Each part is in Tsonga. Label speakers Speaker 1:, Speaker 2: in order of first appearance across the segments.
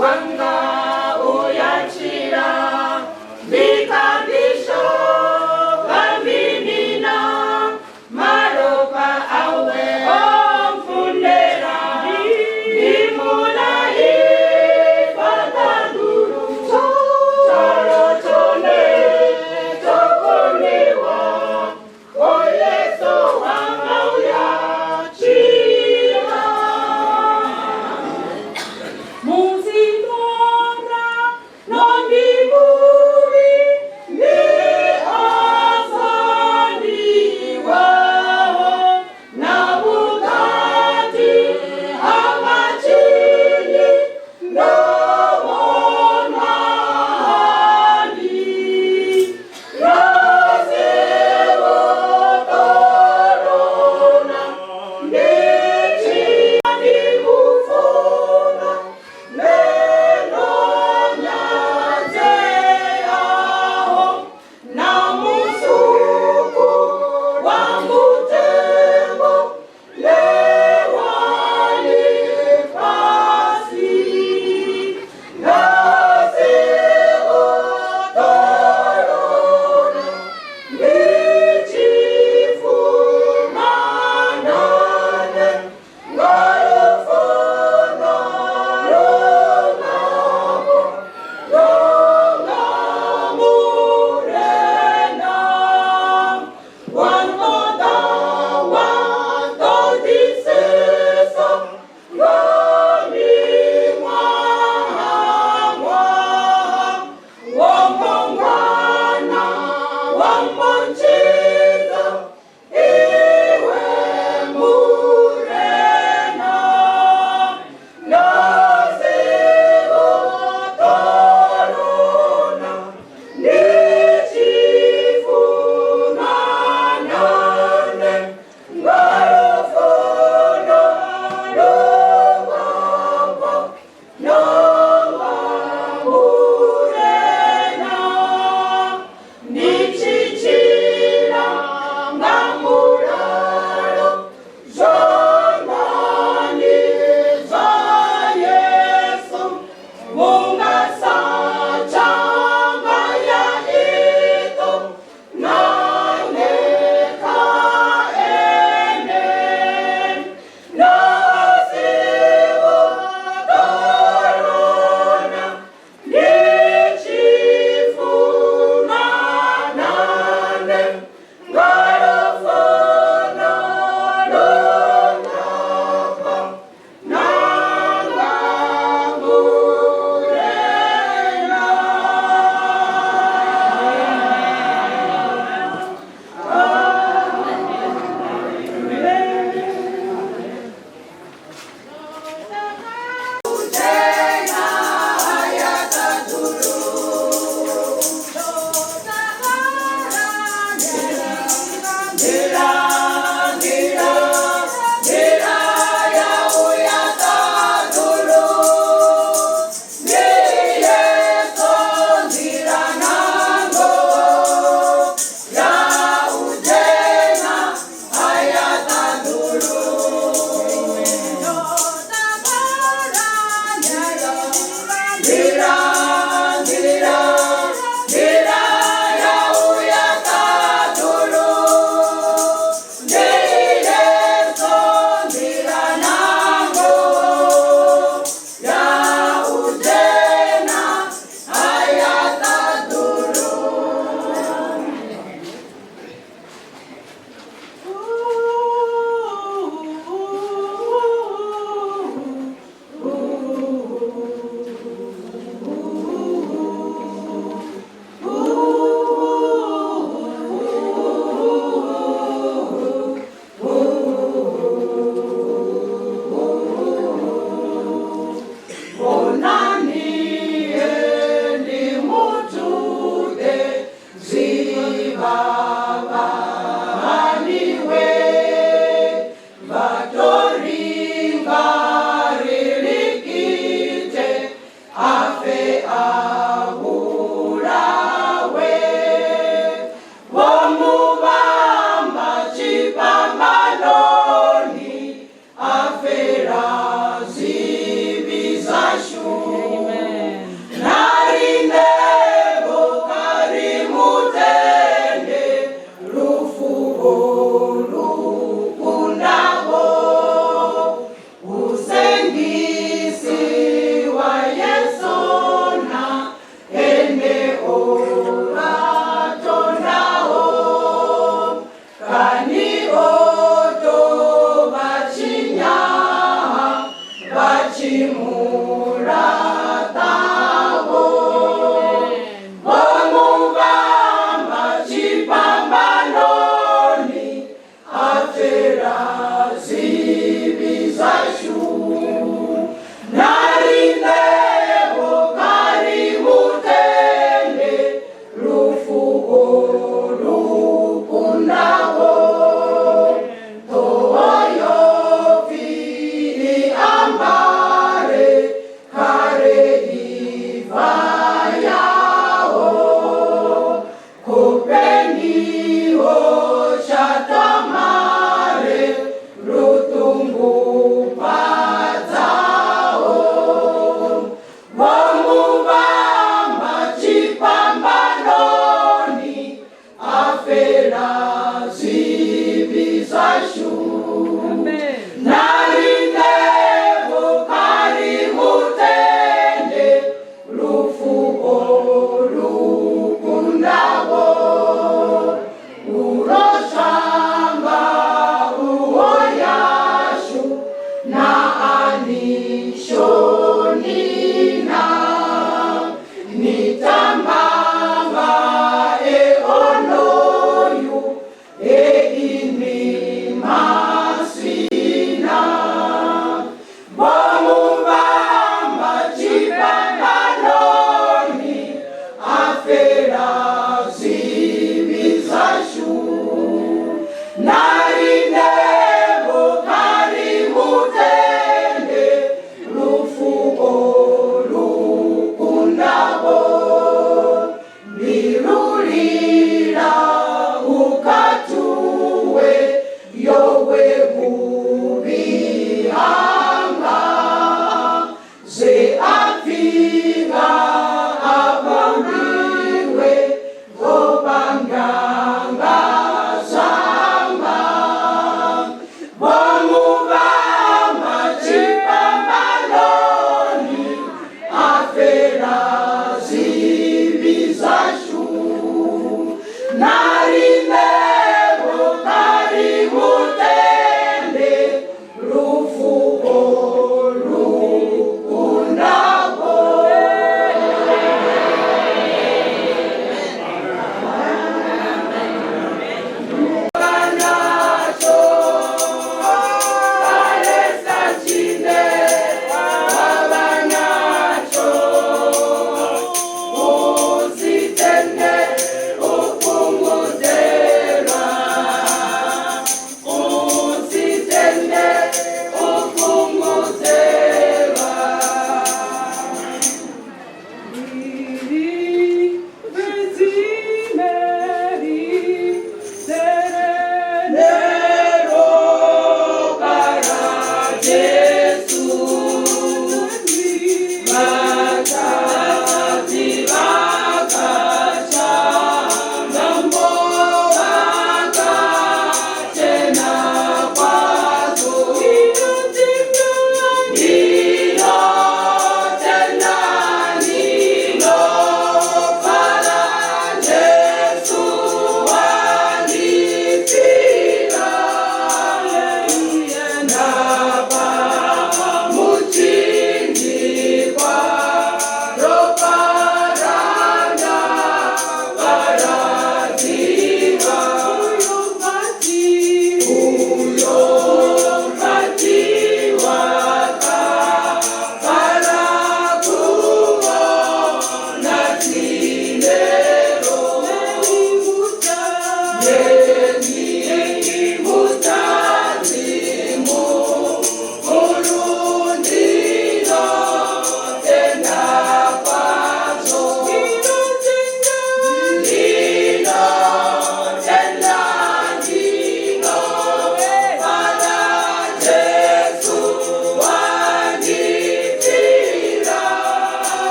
Speaker 1: Wanga uyachira ndikabisho.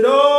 Speaker 1: No.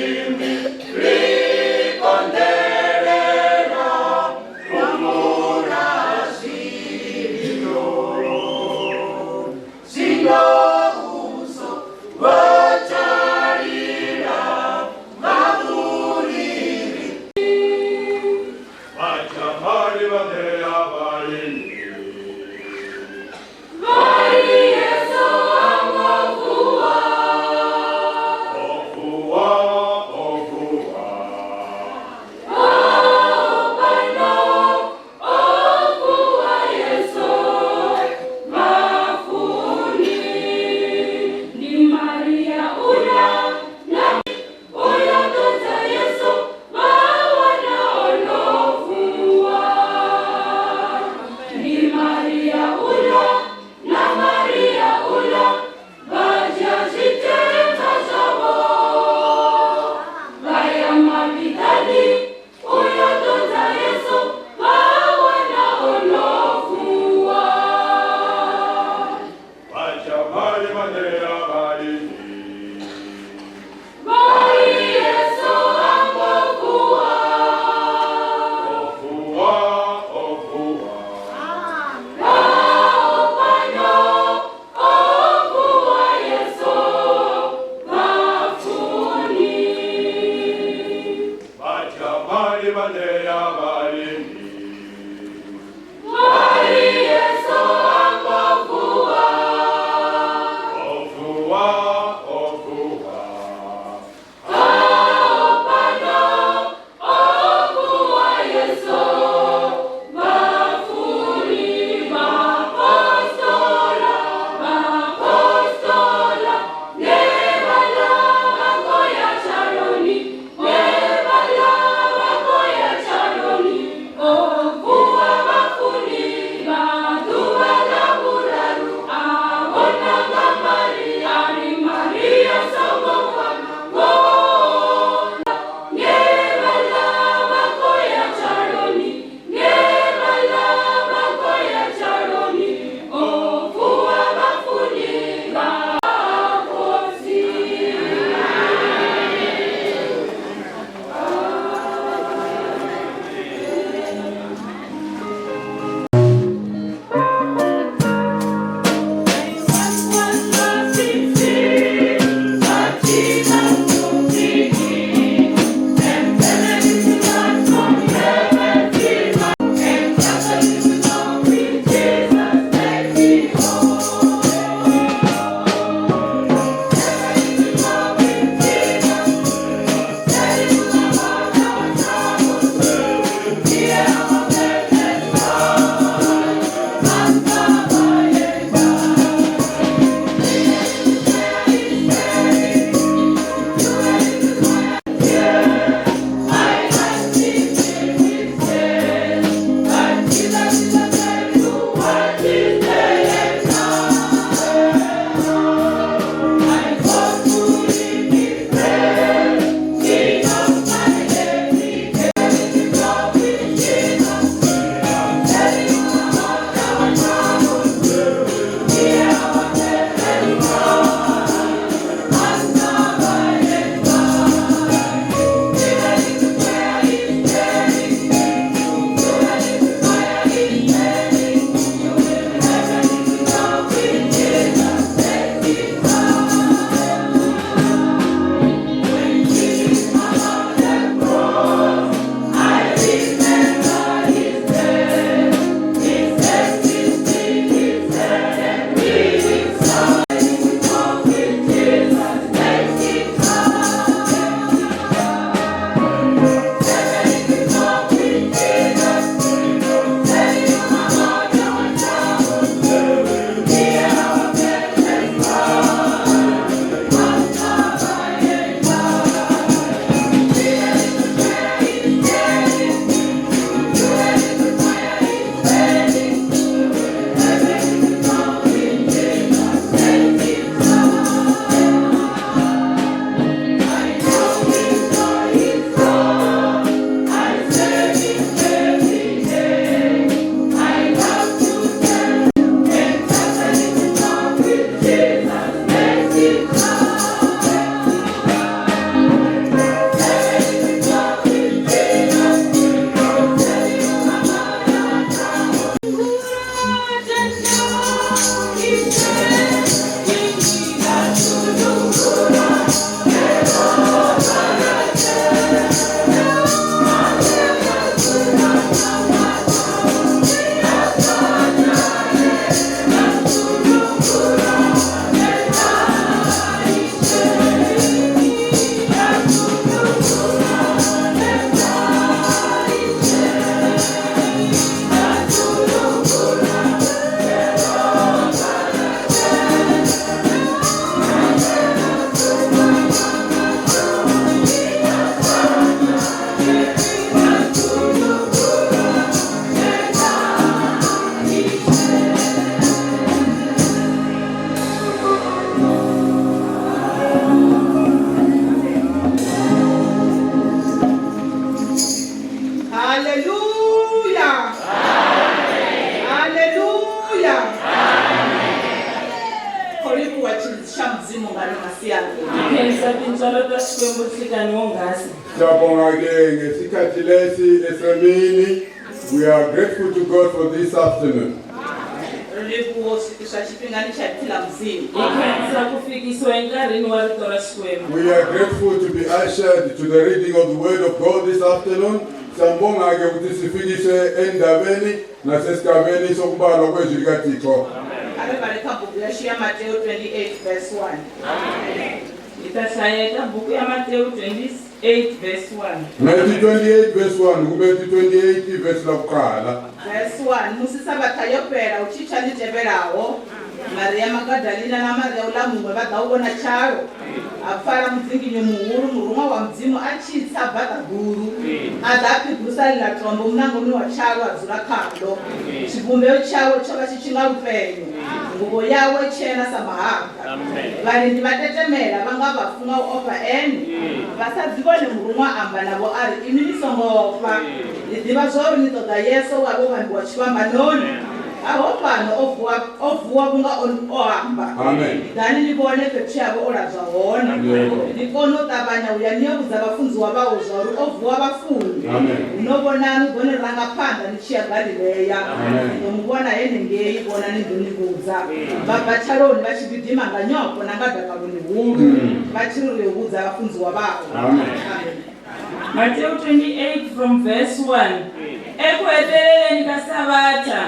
Speaker 1: Ririmi ri konḓelela fhumula zwililo. Zwino u songo tsha lila mavhuliri.
Speaker 2: Vha dzhia mali vha ṋea vhalindi.
Speaker 3: Vhari Yesu ha ngo vuwa.
Speaker 2: O vuwa, o vuwa.
Speaker 3: Fhano o vuwa Yesu vhafuni. Ndi Maria uḽa na uyo ṱoḓa Yesu vha wana o no vuwa. Ndi Maria uḽa na Maria uḽa vha dzhia zwitemba zwavho vha ya mavhiḓani uyo ṱoḓa Yesu vha wana o no vuwa.
Speaker 2: Vha dzhia mali vha ṋea vhalindi.
Speaker 3: Vhari Yesu ha ngo vuwa.
Speaker 2: O vuwa, o vuwa.
Speaker 3: Fhano o vuwa Yesu vhafuni.
Speaker 2: Vha dzhia mali vha ṋea vhalindi.
Speaker 3: Vhari Yesu ha ngo vuwa.
Speaker 2: O vuwa, o vuwa.
Speaker 3: Fhano o vuwa Yesu vhafuni. Vhaapostola, vhaapostola, ngevhaḽa vha khou ya tshaloni, ngevhaḽa vha khou ya tshaloni.
Speaker 2: Siyabonga ke ngesikhathi lesi esemini. We are grateful to God for this afternoon.
Speaker 1: Ri livhuwa u swikiswa tshifhingani tsha ipfi ḽa Mudzimu.
Speaker 3: Hi khensa ku fikisiwa enkarhini wa rito ra Xikwembu.
Speaker 2: We are grateful to be ushered to the reading of the word of God this afternoon. Siyabonga ke ukuthi sifikiswe endabeni nasesigabeni sokubalwa kwezwi likaThixo.
Speaker 1: A ri vhale kha bugu yashu ya Mateo 28 verse 1.
Speaker 3: Hi ta hlaya eka buku ya Matewu 28 verse 1.
Speaker 2: Matthew 28 verse 1 kuMatthew 28 verse lokuqala.
Speaker 1: Verse 1 Musi Sabatha yo fhela hu tshi tsha ḽi tevhelaho, Maria Magadalina na Maria uḽa muṅwe vha ḓa u vhona tshalo. Ha pfala mudzinginyo muhulu, muruṅwa wa Mudzimu a tshi tsa bva ṱaḓulu, a ḓa a phigulusa ḽiḽa tombo muṋangoni wa tshalo a dzula khaḽo. Tshivhumbeo tshawe tsho vha tshi tshi nga lupenyo, nguvho yawe tshena sa mahaḓa. Vhalindi vha tetemela vha nga vhafu nga u ofha ene. Vhasadzi vhone muruṅwa a amba navho a ri, Inwi ni songo ofha, ndi ḓivha zwauri ni ṱoḓa Yesu we a vha o vhambiwa tshifhambanoni. Haho fhano, o vuwa, o vuwa vhunga o, o amba.
Speaker 2: Amen.
Speaker 1: Ḓani ni vhone fhethu he a vha o ladzwa hone.
Speaker 2: Yebo.
Speaker 1: Ni kone u ṱavhanya u ya ni yo vhudza vhafunziwa vhawe zwauri o vuwa vhafuni.
Speaker 2: Amen.
Speaker 1: Huno vhonani, u ḓo ni ranga phanḓa ni tshi ya Galilea.
Speaker 2: Amen.
Speaker 1: Ni ḓo mu vhona henengei, vhonani ndo ni vhudza. Vha bva tshaloni vha tshi gidima nga nyofho na nga dakalo ḽihulu, vha tshi ri ri yo vhudza vhafunziwa vhawe.
Speaker 2: Amen.
Speaker 1: Amen.
Speaker 3: Matewu 28 from verse 1. Eku heteleleni ka Savata,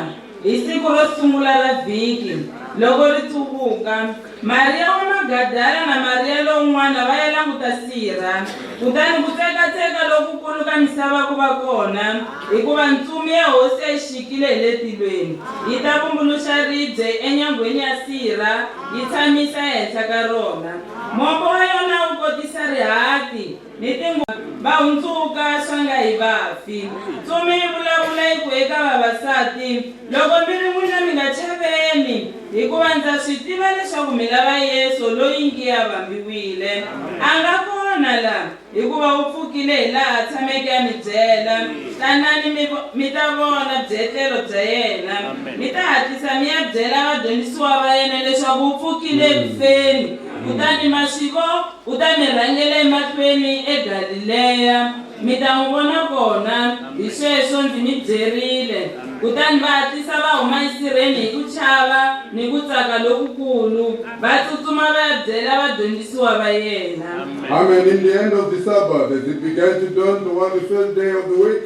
Speaker 3: hi siku ro sungula ra vhiki, loko ri tsuvuka, Mariya wa Magadala na Mariya lowun'wana va ya languta sirha. Kutani ku tsekatseka lokukulu ka misava ku va kona, hikuva ntsumi ya Hosi a yi xikile hi le tilweni, yi ta vumbuluxa ribye enyangweni ya sirha, yi tshamisa ehenhla ka rona. Mombo wa yona wu kotisa rihati, ni tinguva va hundzuka swa nga hi vafi. Ntsumi yi vulavula yi ku eka vavasati, Loko mi ri n'wina mi nga chaveni, hikuva ndza swi tiva leswaku mi lava Yesu loyi ngi a vambiwile. A nga kona la, hikuva u pfukile hilaha a tshameke a mi byela. Tanani mi, mi ta vona byetlelo bya yena. Mi ta hatlisa mi ya byela vadyondzisiwa va yena leswaku u pfukile eku feni, kutani maswivo, u ta mi rhangela emahlweni eGalileya. Mi ta n'wi vona kona. Hi sweswo ndzi mi byerile. Kutani va hatlisa va huma esirheni hi ku chava ni ku tsaka lokukulu, va tsutsuma va ya byela vadyondzisiwa va yena.
Speaker 2: Amen. In the end of the Sabbath, as it began to dawn toward the first day of the week,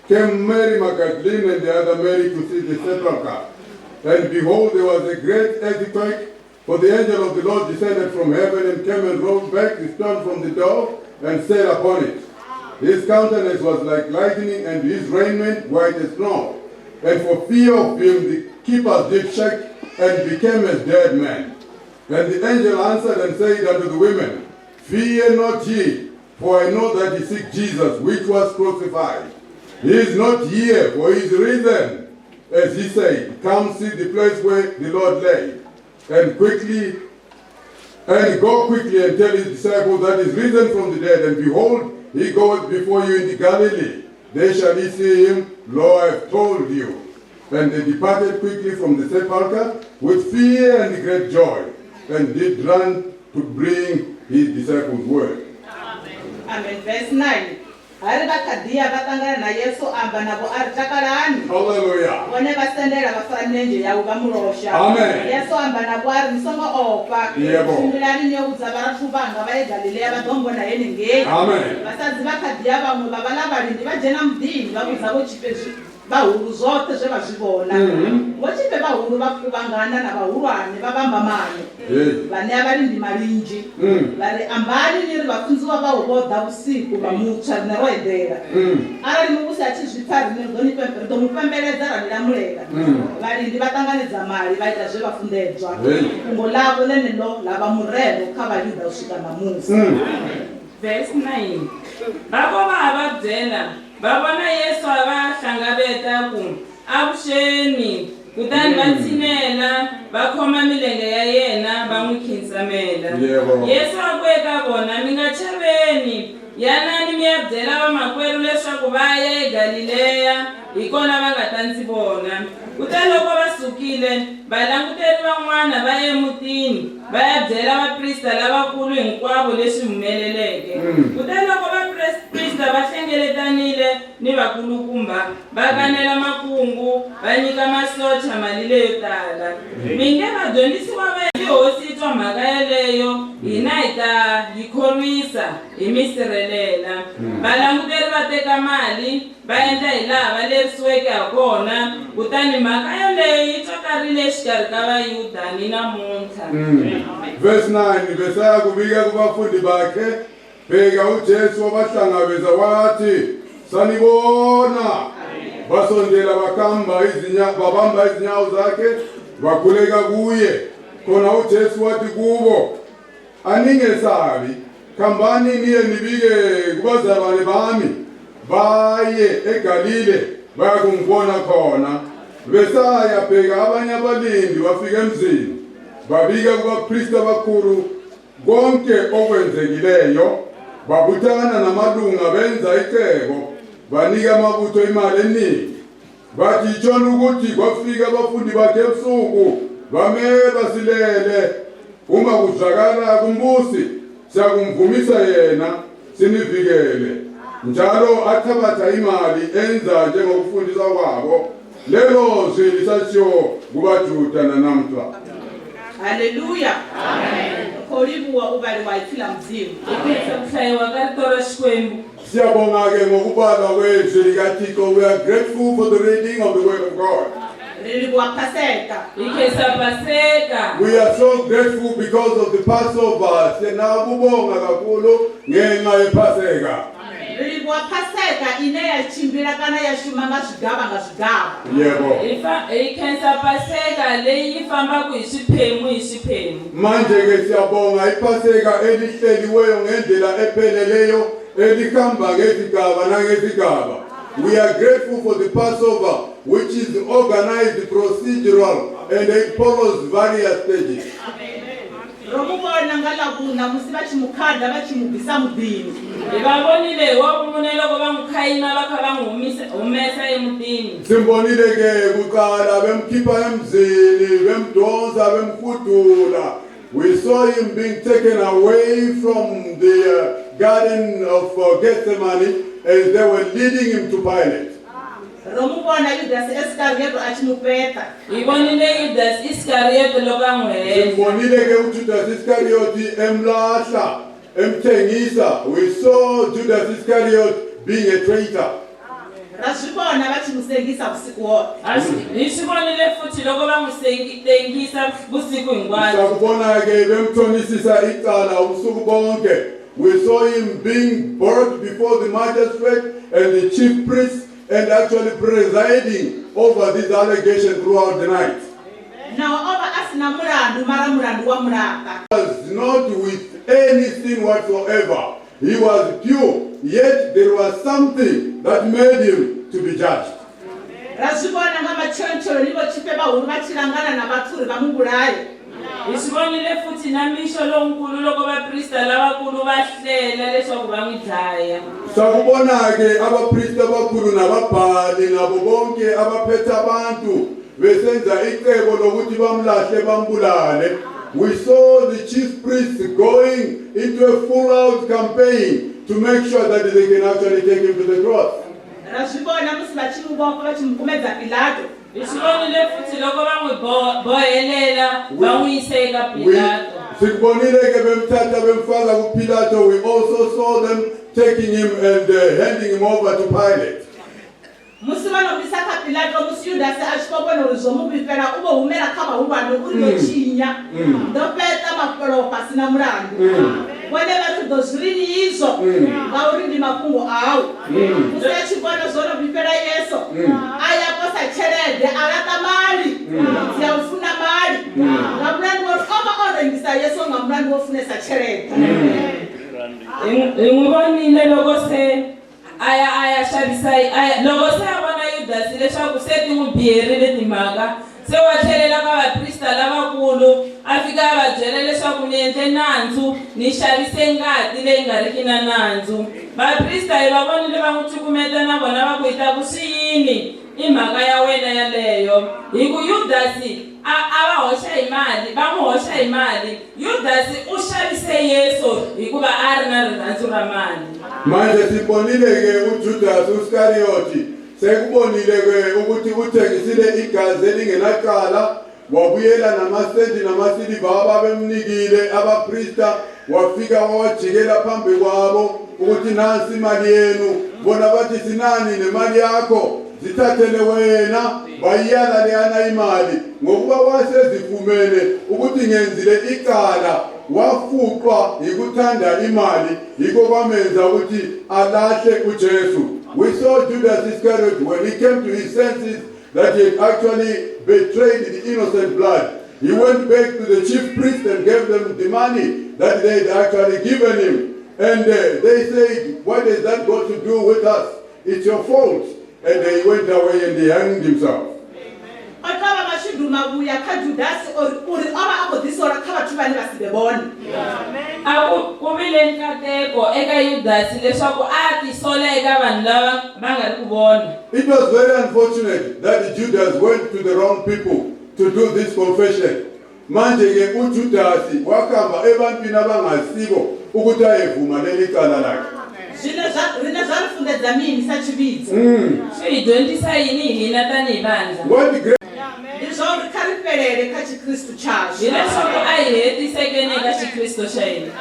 Speaker 2: came Mary Magdalene and the other Mary to see the sepulchre. And behold, there was a great earthquake, for the angel of the Lord descended from heaven and came and rolled back the stone from the door and sat upon it. His countenance was like lightning, and his raiment white as snow. And for fear of him, the keepers did shake and became as dead men. And the angel answered and said unto the women, Fear not ye, for I know that ye seek Jesus, which was crucified. He is not here, for he is risen. As he said, Come see the place where the Lord lay. And quickly, and go quickly and tell his disciples that he is risen from the dead. And behold, he goeth before you into Galilee. There shall ye see him. Lo, I have told you. And they departed quickly from the sepulchre with fear and great joy, and did run to bring his disciples word.
Speaker 1: Amen. Verse 9. Ha ri vha kha ḓi ya vha ṱangana na Yesu, a amba navho a ri, Takalani.
Speaker 2: Hallelujah.
Speaker 1: Vhone vha sendela vha fara milenzhe yawe vha mu losha.
Speaker 2: Amen.
Speaker 1: Yesu a amba navho a ri, Ni songo ofha.
Speaker 2: Yebo.
Speaker 1: Tshimbilani ni yo vhudza vharathu vhanga vha ye Galilea vha ḓo mmbona henengei.
Speaker 2: Amen.
Speaker 1: Vhasadzi vha kha ḓi ya vhaṅwe vha vhaḽa vhalindi vha dzhena muḓini vha vhudza vhotshifhe vhahulu zwoṱhe zwe vha zwi vhona. Vhotshifhe vhahulu vha kuvhangana na vhahulwane vha vhamba maano,
Speaker 2: Hey.
Speaker 1: vha ṋea vhalindi malinzhi, vha ri, Ambani ni ri vhafunziwa vhawe vho ḓa vhusiku vha mu tswa riṋe ro eḓela. Arali muvhusi a tshi zwi pfa, riṋe ri ḓo ni ri ḓo mu pembeledza ra ni lamulela. Vhalindi vha ṱanganedza mali vha ita zwe vha funḓedzwa.
Speaker 2: Hey.
Speaker 1: Fhungo ḽavho ḽeneḽo ḽa vha murero kha Vhayuda u swika ṋamusi.
Speaker 3: Verse 9. Va ko va ha va byela, va vona Yesu a va hlangaveta ku, Avuxeni! Kutani va tshinela, va khoma milenge ya yena, va n'wi khinsamela.
Speaker 2: Yebo.
Speaker 3: Yesu a ku eka vona, Mi nga chaveni, yanani mi ya byela vamakwerhu leswaku va ya eGalileya, hi kona va nga ta ndzi vona. Kuteloko va sukile, valanguteri van'wana va ya emutini, va ya byela vaprista lavakulu hinkwavo leswi humeleleke. Kuteloko vaprista ni vakulukumba va kanela makungu va nyika masocha mali leyo tala. Mi nge vadyondzisiwa va tihosi yi twa mhaka yeleyo, hina hi ta yi khorwisa hi mi sirhelela. Valanguteri va teka mali va endla hi laha va lerisiweke ha kona, kutani mhaka yoleyo yi twakarile exikarhi ka Vayuda ni namuntlha.
Speaker 2: Verse 9, besaya kubika kubafundi bakhe, bheka uJesu wabahlangabeza wathi, sanibona. Basondela bakamba izinya babamba izinyawo zakhe, bakhuleka kuye. Khona uJesu wathi kubo, aningesabi, khambani niye nibike kubazalwane bami, baye eGalile bayakungibona khona. Besaya bheka abanye abalindi bafika emzini, babika kubapristi abakhulu konke okwenzekileyo. Babuthana namalunga benza icebo, banika amabutho imali eningi. Bathi itshona ukuthi kwafika abafundi bakhe ebusuku, bameba silele. Uma kuzwakala kumbusi, siyakumvumisa yena, sinivikele. Njalo athabatha imali enza njengokufundisa kwabo. Lelo zwi lisashiwo kubaJuda nanamhla.
Speaker 1: Haleluya, khou livhuwa u vhaliwa ipfi ḽa Mudzimu.
Speaker 3: Hi khensa ku hlayiwa ka rito ra Xikwembu.
Speaker 2: Siyabonga-ke ngokubalwa kwezwi likaThixo. We are grateful for the reading of the word of God.
Speaker 1: Ri livhuwa Paseka.
Speaker 3: Hi khensa Paseka.
Speaker 2: We are so grateful because of the Passover. Sinakubonga kakhulu ngenxa yePhaseka.
Speaker 1: Ri livhuwa Paseka ine ya tshimbila kana ya shuma nga zwigavha nga zwigavha.
Speaker 2: Yebo.
Speaker 3: Hi fa hi khensa Paseka leyi yi fambaka hi swiphemu hi swiphemu.
Speaker 2: Manje-ke siyabonga iPhaseka elihleliweyo ngendlela epheleleyo, elihamba ngezigaba nangezigaba. We are grateful for the Passover, which is organized, procedural, and it follows various stages.
Speaker 1: Ro mu vhona nga Ḽavhuṋa musi vha tshi mu khada vha tshi mu bvisa muḓini.
Speaker 3: Hi va vonile hi Wavumune loko va n'wi khayima va kha va n'wi humesa emutini.
Speaker 2: Simbonile-ke kuqala bemkhipha emzini, bemdonsa, bemhudula. We saw him being taken away from the Garden of Gethsemane as they were leading him to Pilate.
Speaker 1: Ro mu vhona Yudasi Iskarioto a tshi mu fheṱa.
Speaker 3: Hi vonile Yudasi Iskariyoti loko a n'wi hehla.
Speaker 2: Simbonile-ke uJudas Iscariot emlahla, emthengisa. We saw Judas Iscariot being a traitor.
Speaker 1: Ra zwi vhona vha tshi mu sengisa vhusiku hoṱhe.
Speaker 3: Hi swi vonile futhi loko va n'wi tengisa vusiku hinkwabyo.
Speaker 2: Sakubona-ke bemthonisisa icala ubusuku bonke. We saw him being brought before the magistrate and the chief priests and actually presiding over this allegation throughout the night.
Speaker 1: Naho o vha a si na mulandu, mara mulandu wa mulaṱa.
Speaker 2: Was not with any sin whatsoever. He was pure, yet there was something that made him to be judged.
Speaker 1: Ra zwi vhona nga matshelontsheloni vhotshifhe vhahulu vha tshi langana na vhathu uri vha mu vhulaye.
Speaker 3: Hi swi vonile futhi na mixo lowukulu loko vaprista lavakulu va hlela leswaku va n'wi dlaya.
Speaker 2: Sakubona-ke abapristi abakhulu nababhali nabo bonke abaphethe abantu besenza icebo lokuthi bamlahle bambulale. We saw the chief priests going into a full-out campaign to make sure that they can actually take him to the cross.
Speaker 1: Ra zwi vhona musi vha tshi mu vhofha vha tshi mu kumedza Pilato.
Speaker 3: Hi swi vonile futhi loko va n'wi bohelela va n'wi yisa eka Pilato.
Speaker 2: Sikubonile-ke bemthatha bemfaka kuPilato. We also saw them taking him and handing him over to Pilate.
Speaker 1: Musi vha no bvisa kha Pilato, musi Yudasi a tshi khou vhona uri zwo mu vhifhela, u vho humela kha vhahulwane uri ndo tshinya, ndo fheṱa mafhelofha si na mulandu. Vhone vha ri ḓo zwi rini izwo, ngauri ndi mafhungo au. Musi a tshi vhona zwo no vhifhela Yesu, a ya posa tshelede a laṱa mali dzi a u funa mali, nga mulandu wa uri o vha o rengisa Yesu nga mulandu wo funesa tshelede.
Speaker 3: Hi n'wi vonile loko se a ya xavisa a ya loko se a vona Yudasi leswaku se ti n'wi biherile timhaka, se wa tlhelela ka vaprista lavakulu a fika a va byela leswaku ni endle nandzu, ni xavise ngati leyi nga riki na nandzu. Vaprista hi va vonile va n'wi cukumeta na vona va ku hi ta ku swi yini, i mhaka ya wena yaleyo, hi ku Yudasi a va hoxa hi mali, va n'wi hoxa hi mali. Yudasi u xavise Yesu hikuva a ri na rirhandzu ra mali.
Speaker 2: Manje sibonile-ke uJudas uSkariyoti sekubonile-ke ukuthi uthengisile igazi elingenacala wabuyela namasenti namasiliva ababemnikile abaprista wafika wawajikela phambi kwabo ukuthi nansi imali yenu bona bathi sinani nemali yakho zithathele wena bayiyala leyana imali ngokuba wasezivumele ukuthi ngenzile icala wafuqwa yikuthanda imali yiko kwamenza ukuthi alahle uJesu. We saw Judas Iscariot when he came to his senses that he had actually betrayed the innocent blood. He went back to the chief priest and gave them the money that they had actually given him. And they said, what has that got to do with us? It's your fault. And he went away and he hanged himself.
Speaker 1: O tou vha mashudu mavhuya kha Judasi uri uri o vha a khou ḓisola kha vhathu vhane vha si vhe vhone.
Speaker 3: A ku ku vile nkateko eka Yudasi leswaku a tisola eka vanhu lava va nga ri ku vona.
Speaker 2: It was very unfortunate that Judas went to the wrong people to do this confession. Manje-ke uJudasi wahamba ebantwini abangasibo ukuthi ayevuma leli cala lakhe.
Speaker 1: Zwine zwa riṋe zwa ri funḓedza mini sa tshivhidzo?
Speaker 3: Swi hi dyondzisa yini hina tanihi vandlha?
Speaker 2: What great
Speaker 1: Ndi zwa uri kha ri fhelele kha Tshikristu tshashu.
Speaker 3: Hileswaku a hi hetisekeni eka Xikristo xa hina.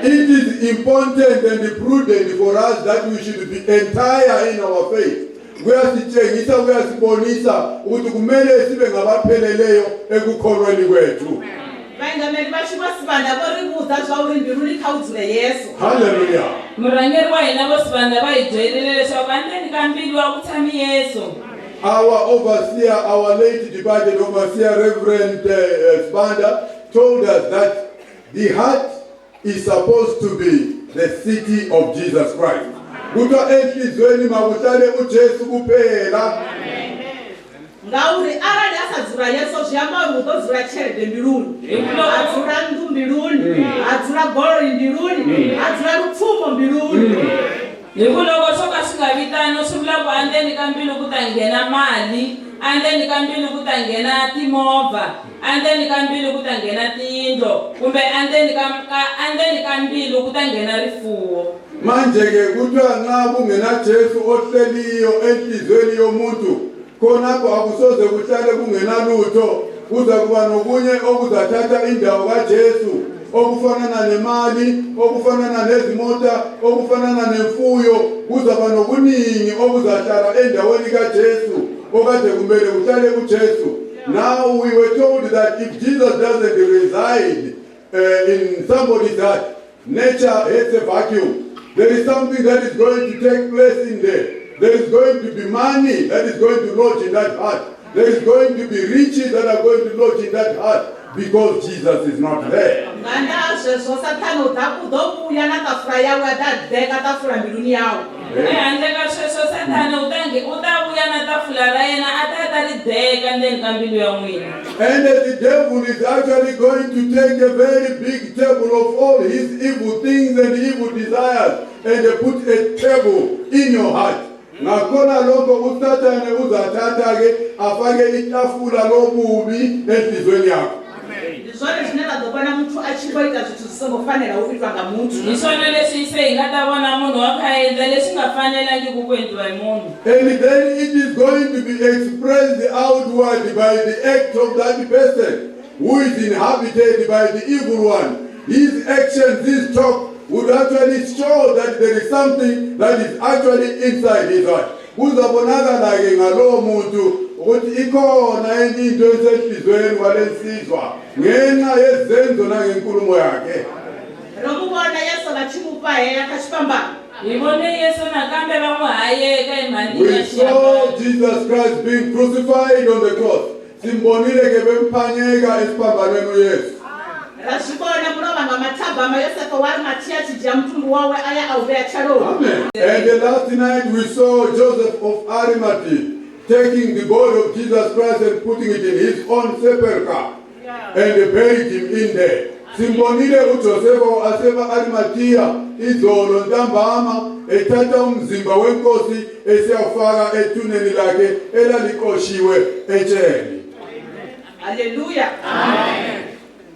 Speaker 2: It is important and prudent for us that we should be entire in our faith. Kuyasitshengisa kuyasibonisa ukuthi kumele sibe ngabapheleleyo ekukholweni kwethu.
Speaker 1: Vhaingameli vhashu vho Sibanda vho ri vhudza zwa uri mbiluni kha hu dzule Yesu.
Speaker 2: Hallelujah.
Speaker 3: Murhangeri wa hina vo Sibanda va hi byerile leswaku endzeni ka mbilu a ku tshami Yesu.
Speaker 2: Our overseer, our late departed overseer, Reverend Sibanda, told us that the heart is supposed to be the city of Jesus Christ. Kuthiwa enhliziyweni makuhlale uJesu kuphela.
Speaker 1: Ngauri arali a sa dzula Yesu zwi amba uri hu ḓo dzula tshelede mbiluni, ha dzula nnḓu mbiluni, ha dzula goloi mbiluni, ha dzula lupfumo mbiluni.
Speaker 3: Hi ku loko swo ka swi nga vi tano swi vula ku endzeni ka mbilu ku ta nghena mali, endzeni ka mbilu ku ta nghena timovha, endzeni ka mbilu ku ta nghena tiyindlo kumbe endzeni ka ka endzeni ka mbilu ku ta nghena rifuwo.
Speaker 2: Manje-ke kuthiwa nxa kungenaJesu ohleliyo enhliziyweni yomuntu khonapho akusoze kuhlale kungenalutho kuza kuba nokunye okuzathatha indawo kaJesu okufanana nemali okufanana nezimota okufanana nemfuyo kuzaba nokuningi okuzahlala endaweni kaJesu okade kumele kuhlale uJesu. Now we were told that if Jesus doesn't reside in somebody's heart, nature hates a vacuum. There is something that is going to take place in there. There is going to be money that is going to lodge in that heart. There is going to be riches that are going to lodge in that heart because Jesus is not there.
Speaker 1: Nga nnḓa ha zwezwo Sathane u ḓa u ḓo vhuya na ṱafula yawe a ḓa a ḓeka ṱafula mbiluni yawe.
Speaker 3: Ehandle ka sweswo Sathana u ta u ta vuya na tafula ra yena a ta ta ri deka ndzeni ka mbilu ya n'wina.
Speaker 2: And the devil is actually going to take a very big table of all his evil things and evil desires and put a table in your heart. Ngakhona lokho uSathane uzathatha-ke afake itafula lobubi enhliziyweni yakho.
Speaker 1: Ndi zwone zwine ra ḓo vhona muthu a tshi vho ita zwithu zwi songo fanelaho u itwa nga muthu.
Speaker 3: Hi swona leswi se hi nga ta vona munhu wa kha a endla leswi nga fanelangiki ku endliwa hi munhu.
Speaker 2: And then it is going to be expressed outward by the act of that person who is inhabited by the evil one. His actions, his talk would actually show that there is something that is actually inside his heart. Kuzabonakala-ke ngalowo muntu ukuthi ikhona enye into esenhliziyweni kwalensizwa ngenxa yezenzo nangenkulumo yakhe.
Speaker 1: Ro mu vhona Yesu vha tshi mu fhahea kha tshifhambano.
Speaker 3: Hi vone Yesu nakambe va n'wi hayeka emhandzini
Speaker 2: We
Speaker 3: ya
Speaker 2: saw
Speaker 3: xihambano.
Speaker 2: Jesus Christ being crucified on the cross. Simbonile-ke bemphanyeka esiphambanweni uYesu.
Speaker 1: Ra zwi vhona mulovha nga mathabama Yosefa wa Arimathea a tshi dzhia mutumbu wawe a ya a u vhea tshaloni.
Speaker 2: Amen. And the last night we saw Joseph of Arimathea taking the body of Jesus Christ and putting it in his own sepulchre and buried him in there. Simbonile uJoseph wase-Arimathea izolo ntambama ethatha umzimba wenkosi esiyawufaka ethuneni lakhe elaliqoshiwe etsheni.
Speaker 1: Haleluya.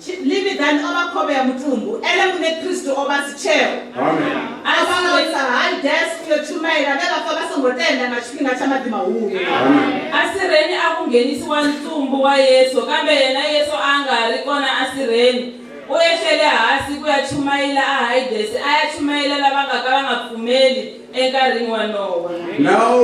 Speaker 1: Livhiḓani o vha khovhe ya mutumbu, ene muṋe Kristo o vha a si tsheo.
Speaker 2: Amen.
Speaker 1: A vha o tsa Haides u yo chumaela vhe vha fa vha songo tenda nga tshifhinga tsha maḓi mahulu.
Speaker 2: Amen.
Speaker 3: Asirheni a ku nghenisiwa ntsumbu wa Yesu, kambe yena Yesu a nga ha ri kona asirheni. U ehlele hansi ku ya chumayela aHaidesi, a ya chumayela lava nga ka va nga pfumeli enkarhini wa Nowa.
Speaker 2: Now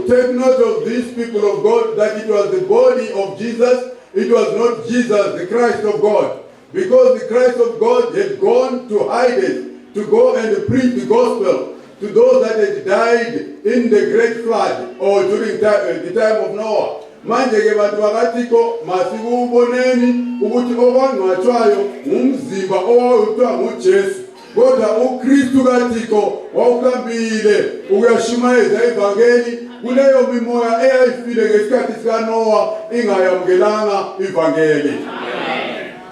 Speaker 2: take note of these people of God that it was the body of Jesus, it was not Jesus, the Christ of God. Because the Christ of God had gone to Hades to go and preach the gospel to those that had died in the great flood or during the time of Noah. Manje ke bantu bakaThixo masikuboneni ukuthi okwangcwatshwayo ngumzimba owawuthiwa nguJesu kodwa uKristu kaThixo wawuhambile ukuyashumayeza ivangeli kuleyo mimoya eyayifile ngesikhathi sikaNowa ingayamukelanga ivangeli.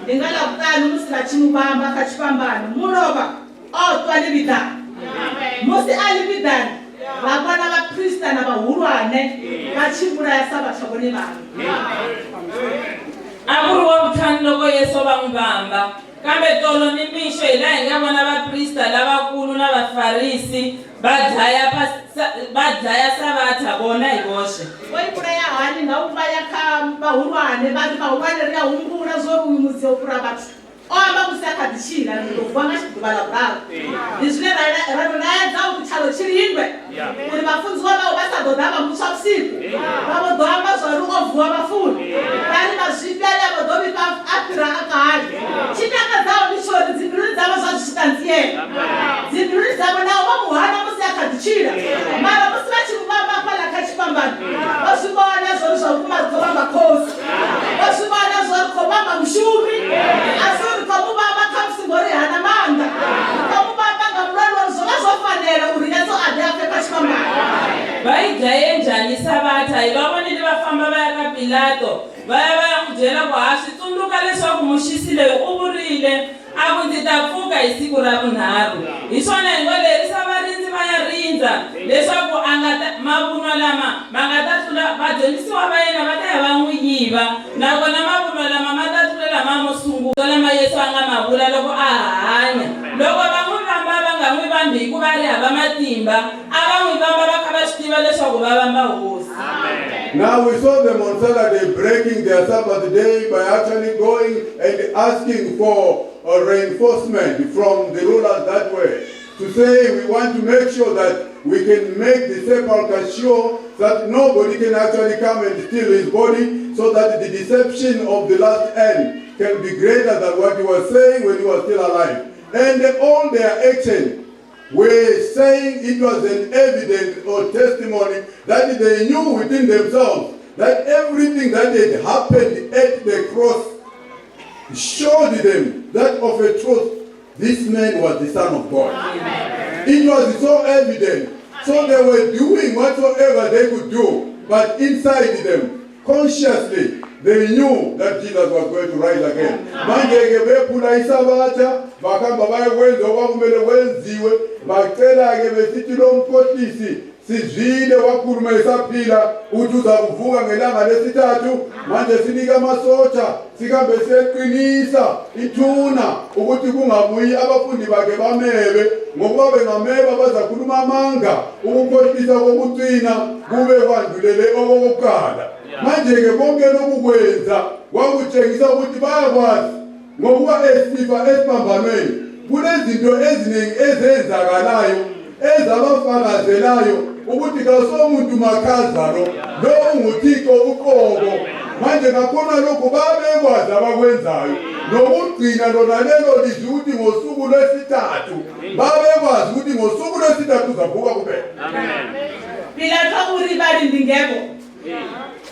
Speaker 1: Ndi nga Ḽavhuṱanu musi vha tshi mu vhamba kha tshifhambano, mulovha o ṱwa ḽivhiḓani. Musi a ḽivhiḓani, ra vhona vhaphrista na vhahulwane vha tshi vhulaya Sabatha vhone vhaṋe.
Speaker 3: A ku ri Wavutlhanu loko Yesu va n'wi vamba. Kambe tolo ni mixo hi laha hi nga vona vaprista lavakulu na Vafarisi va dlaya va dlaya Sabatha vona hi voxe.
Speaker 1: Vho i vhulaya hani? Nga u vha ya kha vhahulwane vha ri, Vhahulwane, ri a humbula zwo ri uyu mudzia u fhura vhathu o amba musi a kha ḓi tshila, ri ḓo vuwa nga ḓuvha ḽa vhuraru. Ndi zwine ra ra ri laedza uri tshalo tshi lindwe, uri vhafunziwa vhawe vha sa ḓo ḓa vha mu tswa vhusiku, vha vho ḓo amba zwa uri o vuwa vhafuni. Vha ri mazwifhi ane a vho ḓo vhifha a fhira a kale. Tshi takadzaho ndi tsho uri dzimbiluni dzavho zwa zwi tshi ṱanziela. Dzimbiluni dzavho naho vho mu hana musi a kha ḓi tshila, mara musi vha tshi mu vhamba hafhaḽa kha tshifhambano, vho zwi vhona zwa uri zwa vhukuma ri khou vhamba khosi. Vho zwi vhona zwa uri khou vhamba mushumi, a si uri ri khou mu vhamba khamusi ngori ha na maanḓa. Ri khou mu vhamba nga mulandu wa uri zwo vha zwo fanela uri Yesu a ḓe a fe kha tshifhambano.
Speaker 3: Va yi dlaye njhani Savata? Hi va vonile va famba va ya ka Pilato, va ya va ya n'wi byela ku, Ha swi tsundzuka leswaku muxisi loyi u vurile a ku, Ndzi ta pfuka hi siku ra vunharhu. Hi swona hi ngo lerisa varindzi va ya rindza, leswaku a nga ta, mavunwa lama ma nga ta tlula, vadyondzisiwa va yena va ta ya va n'wi yiva, nakona mavunwa lama ma ta tlula lama mo sungula lama Yesu a nga ma vula loko a ha hanya. Loko va n'wi vamba, va nga n'wi vambi hikuva a ri hava matimba, a va n'wi vamba va kha va swi tiva leswaku va vamba Hosi.
Speaker 2: Now we saw them on Saturday breaking their Sabbath day by actually going and asking for a reinforcement from the rulers that way. To say we want to make sure that we can make the sepulchre sure that nobody can actually come and steal his body, so that the deception of the last end can be greater than what he was saying when he was still alive. And all their action were saying it was an evidence or testimony that they knew within themselves that everything that had happened at the cross showed them that of a truth this man was the Son of God. Amen. It was so evident. So they were doing whatsoever they could do, but inside them, consciously, they knew that Jesus was going to rise again. Manje ke bephula isabatha bakhamba bayokwenza okwakumele kwenziwe bacela ke besithi lo mkhohlisi sizwile wakhuluma esaphila uthi uzakuvuka ngelanga lesithathu manje sinika amasotsha sikambe siyeqinisa ithuna ukuthi kungabuyi abafundi bakhe bamebe ngokuba bengameba bazakhuluma amanga ukukhohlisa kokucina kube kwandulele okokuqala manje-ke konke lokhu kwenza kwakutshengisa ukuthi bayakwazi ngokuba esifa esiphambanweni kunezinto eziningi ezenzakalayo ezabafakazelayo ukuthi kasomuntu makhaza lo lo unguThixo uqobo manje ngakhona lokho babekwazi abakwenzayo nokugcina lona lelo lizwi ukuthi ngosuku lwesithathu babekwazi ukuthi ngosuku lwesithathu uzavuka kuphela.
Speaker 1: Pilato uri vhalindi ngevho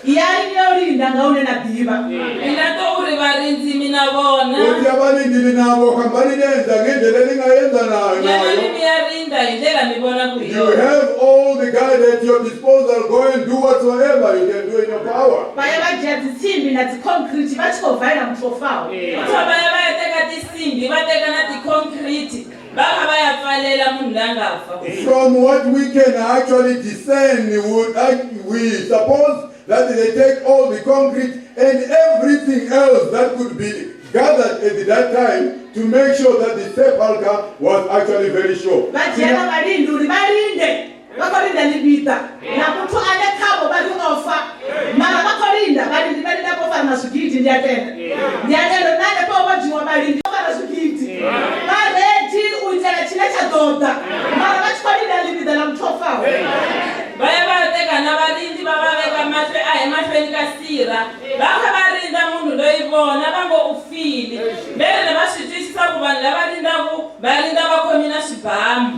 Speaker 1: yani ni yo linda nga hune na ḓivha.
Speaker 3: Pilato u ri, Varindzi mi na vona.
Speaker 2: Uthi abalindili nabo hambani nenza ngendlela eningayenza nayo.
Speaker 3: Yanani mi ya rinda hi ndlela mi vonaka hi
Speaker 2: You
Speaker 3: yona.
Speaker 2: have all the guide at your disposal. Go and do whatsoever you can do in your power.
Speaker 1: Vha ya vha dzhia dzitsimbi na dzikhonkhirithi vha tshi khou valela muthu o faho.
Speaker 3: Kuthiwa va ya va ya teka tinsimbhi va teka na tikhonkhiriti va kha va ya pfalela munhu la nga fa.
Speaker 2: From what we can actually discern, we suppose that they take all the concrete and everything else that could be gathered at that time to make sure that the sepulchre was actually very sure.
Speaker 1: Vha dzhia na vhalindi uri vha linde vha khou linda ḽivhiḓa na muthu ane khavho vha ri o fa mara vha khou linda vhalindi vha linda vho fara na zwigidi ndi a tenda ndi a tenda uri na hanefho vho dzhiwa vhalindi vho fara zwigidi vha ready u itela tshine tsha ḓo ḓa mara vha tshi khou linda ḽivhiḓa ḽa muthu o faho.
Speaker 3: Va ya va ya teka na varindzi va va veka mahlo a hi mahlweni ka sirha va kha va rindza munhu loyi vona va ngo u file ve ri va swi twisisa ku vanhu lava rindzaku va rindza va khomi na swibamu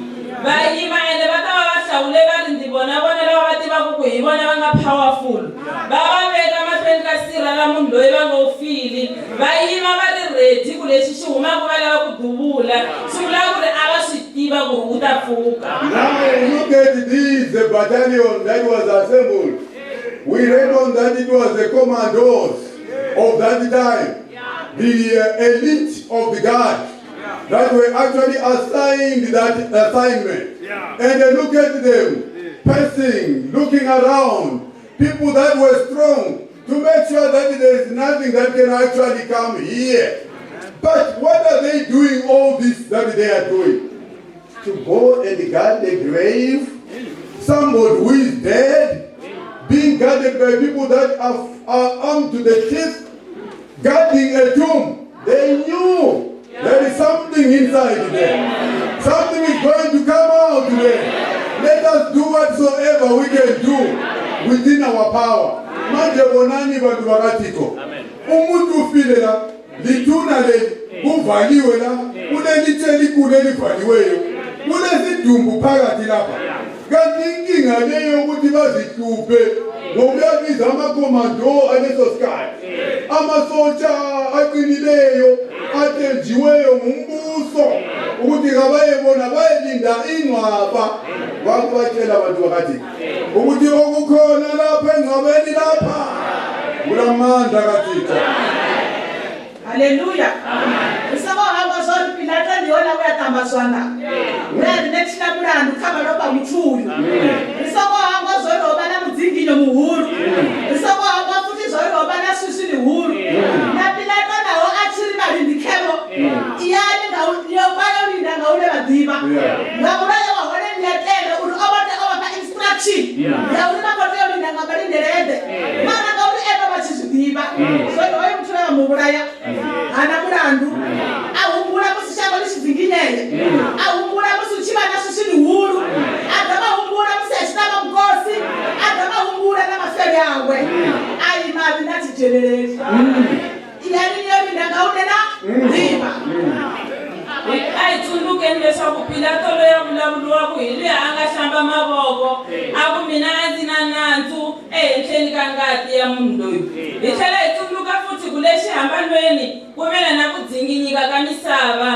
Speaker 3: va yima ende va ta va va hlawule varindzi vona vona lava va tivaka ku hi vona va nga powerful va va veka mahlweni ka sirha la munhu loyi va ngo u file va yima va ri ready ku lexi xi humaka va lava ku duvula swi vula ku ri a va swi tiva ku ri wu ta pfuka.
Speaker 2: Now look at this, the battalion that was assembled. We reckon that it was the commandos of that time, the elite of the guard that were actually assigned that assignment. And they look at them, passing, looking around, people that were strong to make sure that there is nothing that can actually come here. But what are they doing all this that they are doing? To go and guard the grave? Somebody who is dead, being guarded by people that are armed to the teeth, guarding a tomb. They knew there is something inside there. Something is going to come out there. Let us do whatsoever we can do within our power. Manje bonani bantu bakaThixo. Umuntu ufile la, lithuna leli kuvaliwe la, kulelitshe elikhulu elivaliweyo. Kulesidumbu phakathi lapha. Kanti inkinga leyo yokuthi bazihluphe ngokuyabiza amakomando aleso sikhathi. Amasotsha aqinileyo athenjiweyo ngumbuso ukuthi kabayebona bayelinda ingcwaba. Bakubatshela abantu bakathi ukuthi okukhona lapha engcwabeni lapha kulamandla kaThixo.
Speaker 1: Haleluya ri songo hangwa zwa uri Pilato ndi hone we a ṱamba zwanḓa we a ri nṋe thina mulandu kha malofha a muthu uyu. Ri songo hangwa zwa uri ho vha na mudzinginyo muhulu. Ri songo hangwa futhi zwa uri ho vha na swiswi ḽihulu. Na Pilato naho a tshi ri vhalindi khevho iyani nga yo vha yo linda nga hune vha ḓivha nga mulayo wa hone ndi a tenda uri o vha tea o vha fha instruction ya uri vha khou tea u linda nga malindelede mara ngauri ene vha tshi zwi ḓivha zwori hoyo muthu we vha mu vhulaya hana mulandu a humbula musi shango ḽi tshi dzinginyea a humbula musi hu tshi vha na swiswi ḽihulu a dovha a humbula musi a tshi ṱavha mukosi a dovha a humbula na mafele awe a ima a ri na thi dzheneleli iyani ni yo linda nga hune na ḓivha.
Speaker 3: A hi tsundzukeni leswaku Pilato loyi a vulavuriwaka hi loyi a nga hlamba mavoko a ku, Mina a ndzi na nandzu ehenhleni ka ngati ya munhu loyi. Hi tlhela hi tsundzuka futhi ku le xihambanweni ku vile na ku dzinginyika ka misava.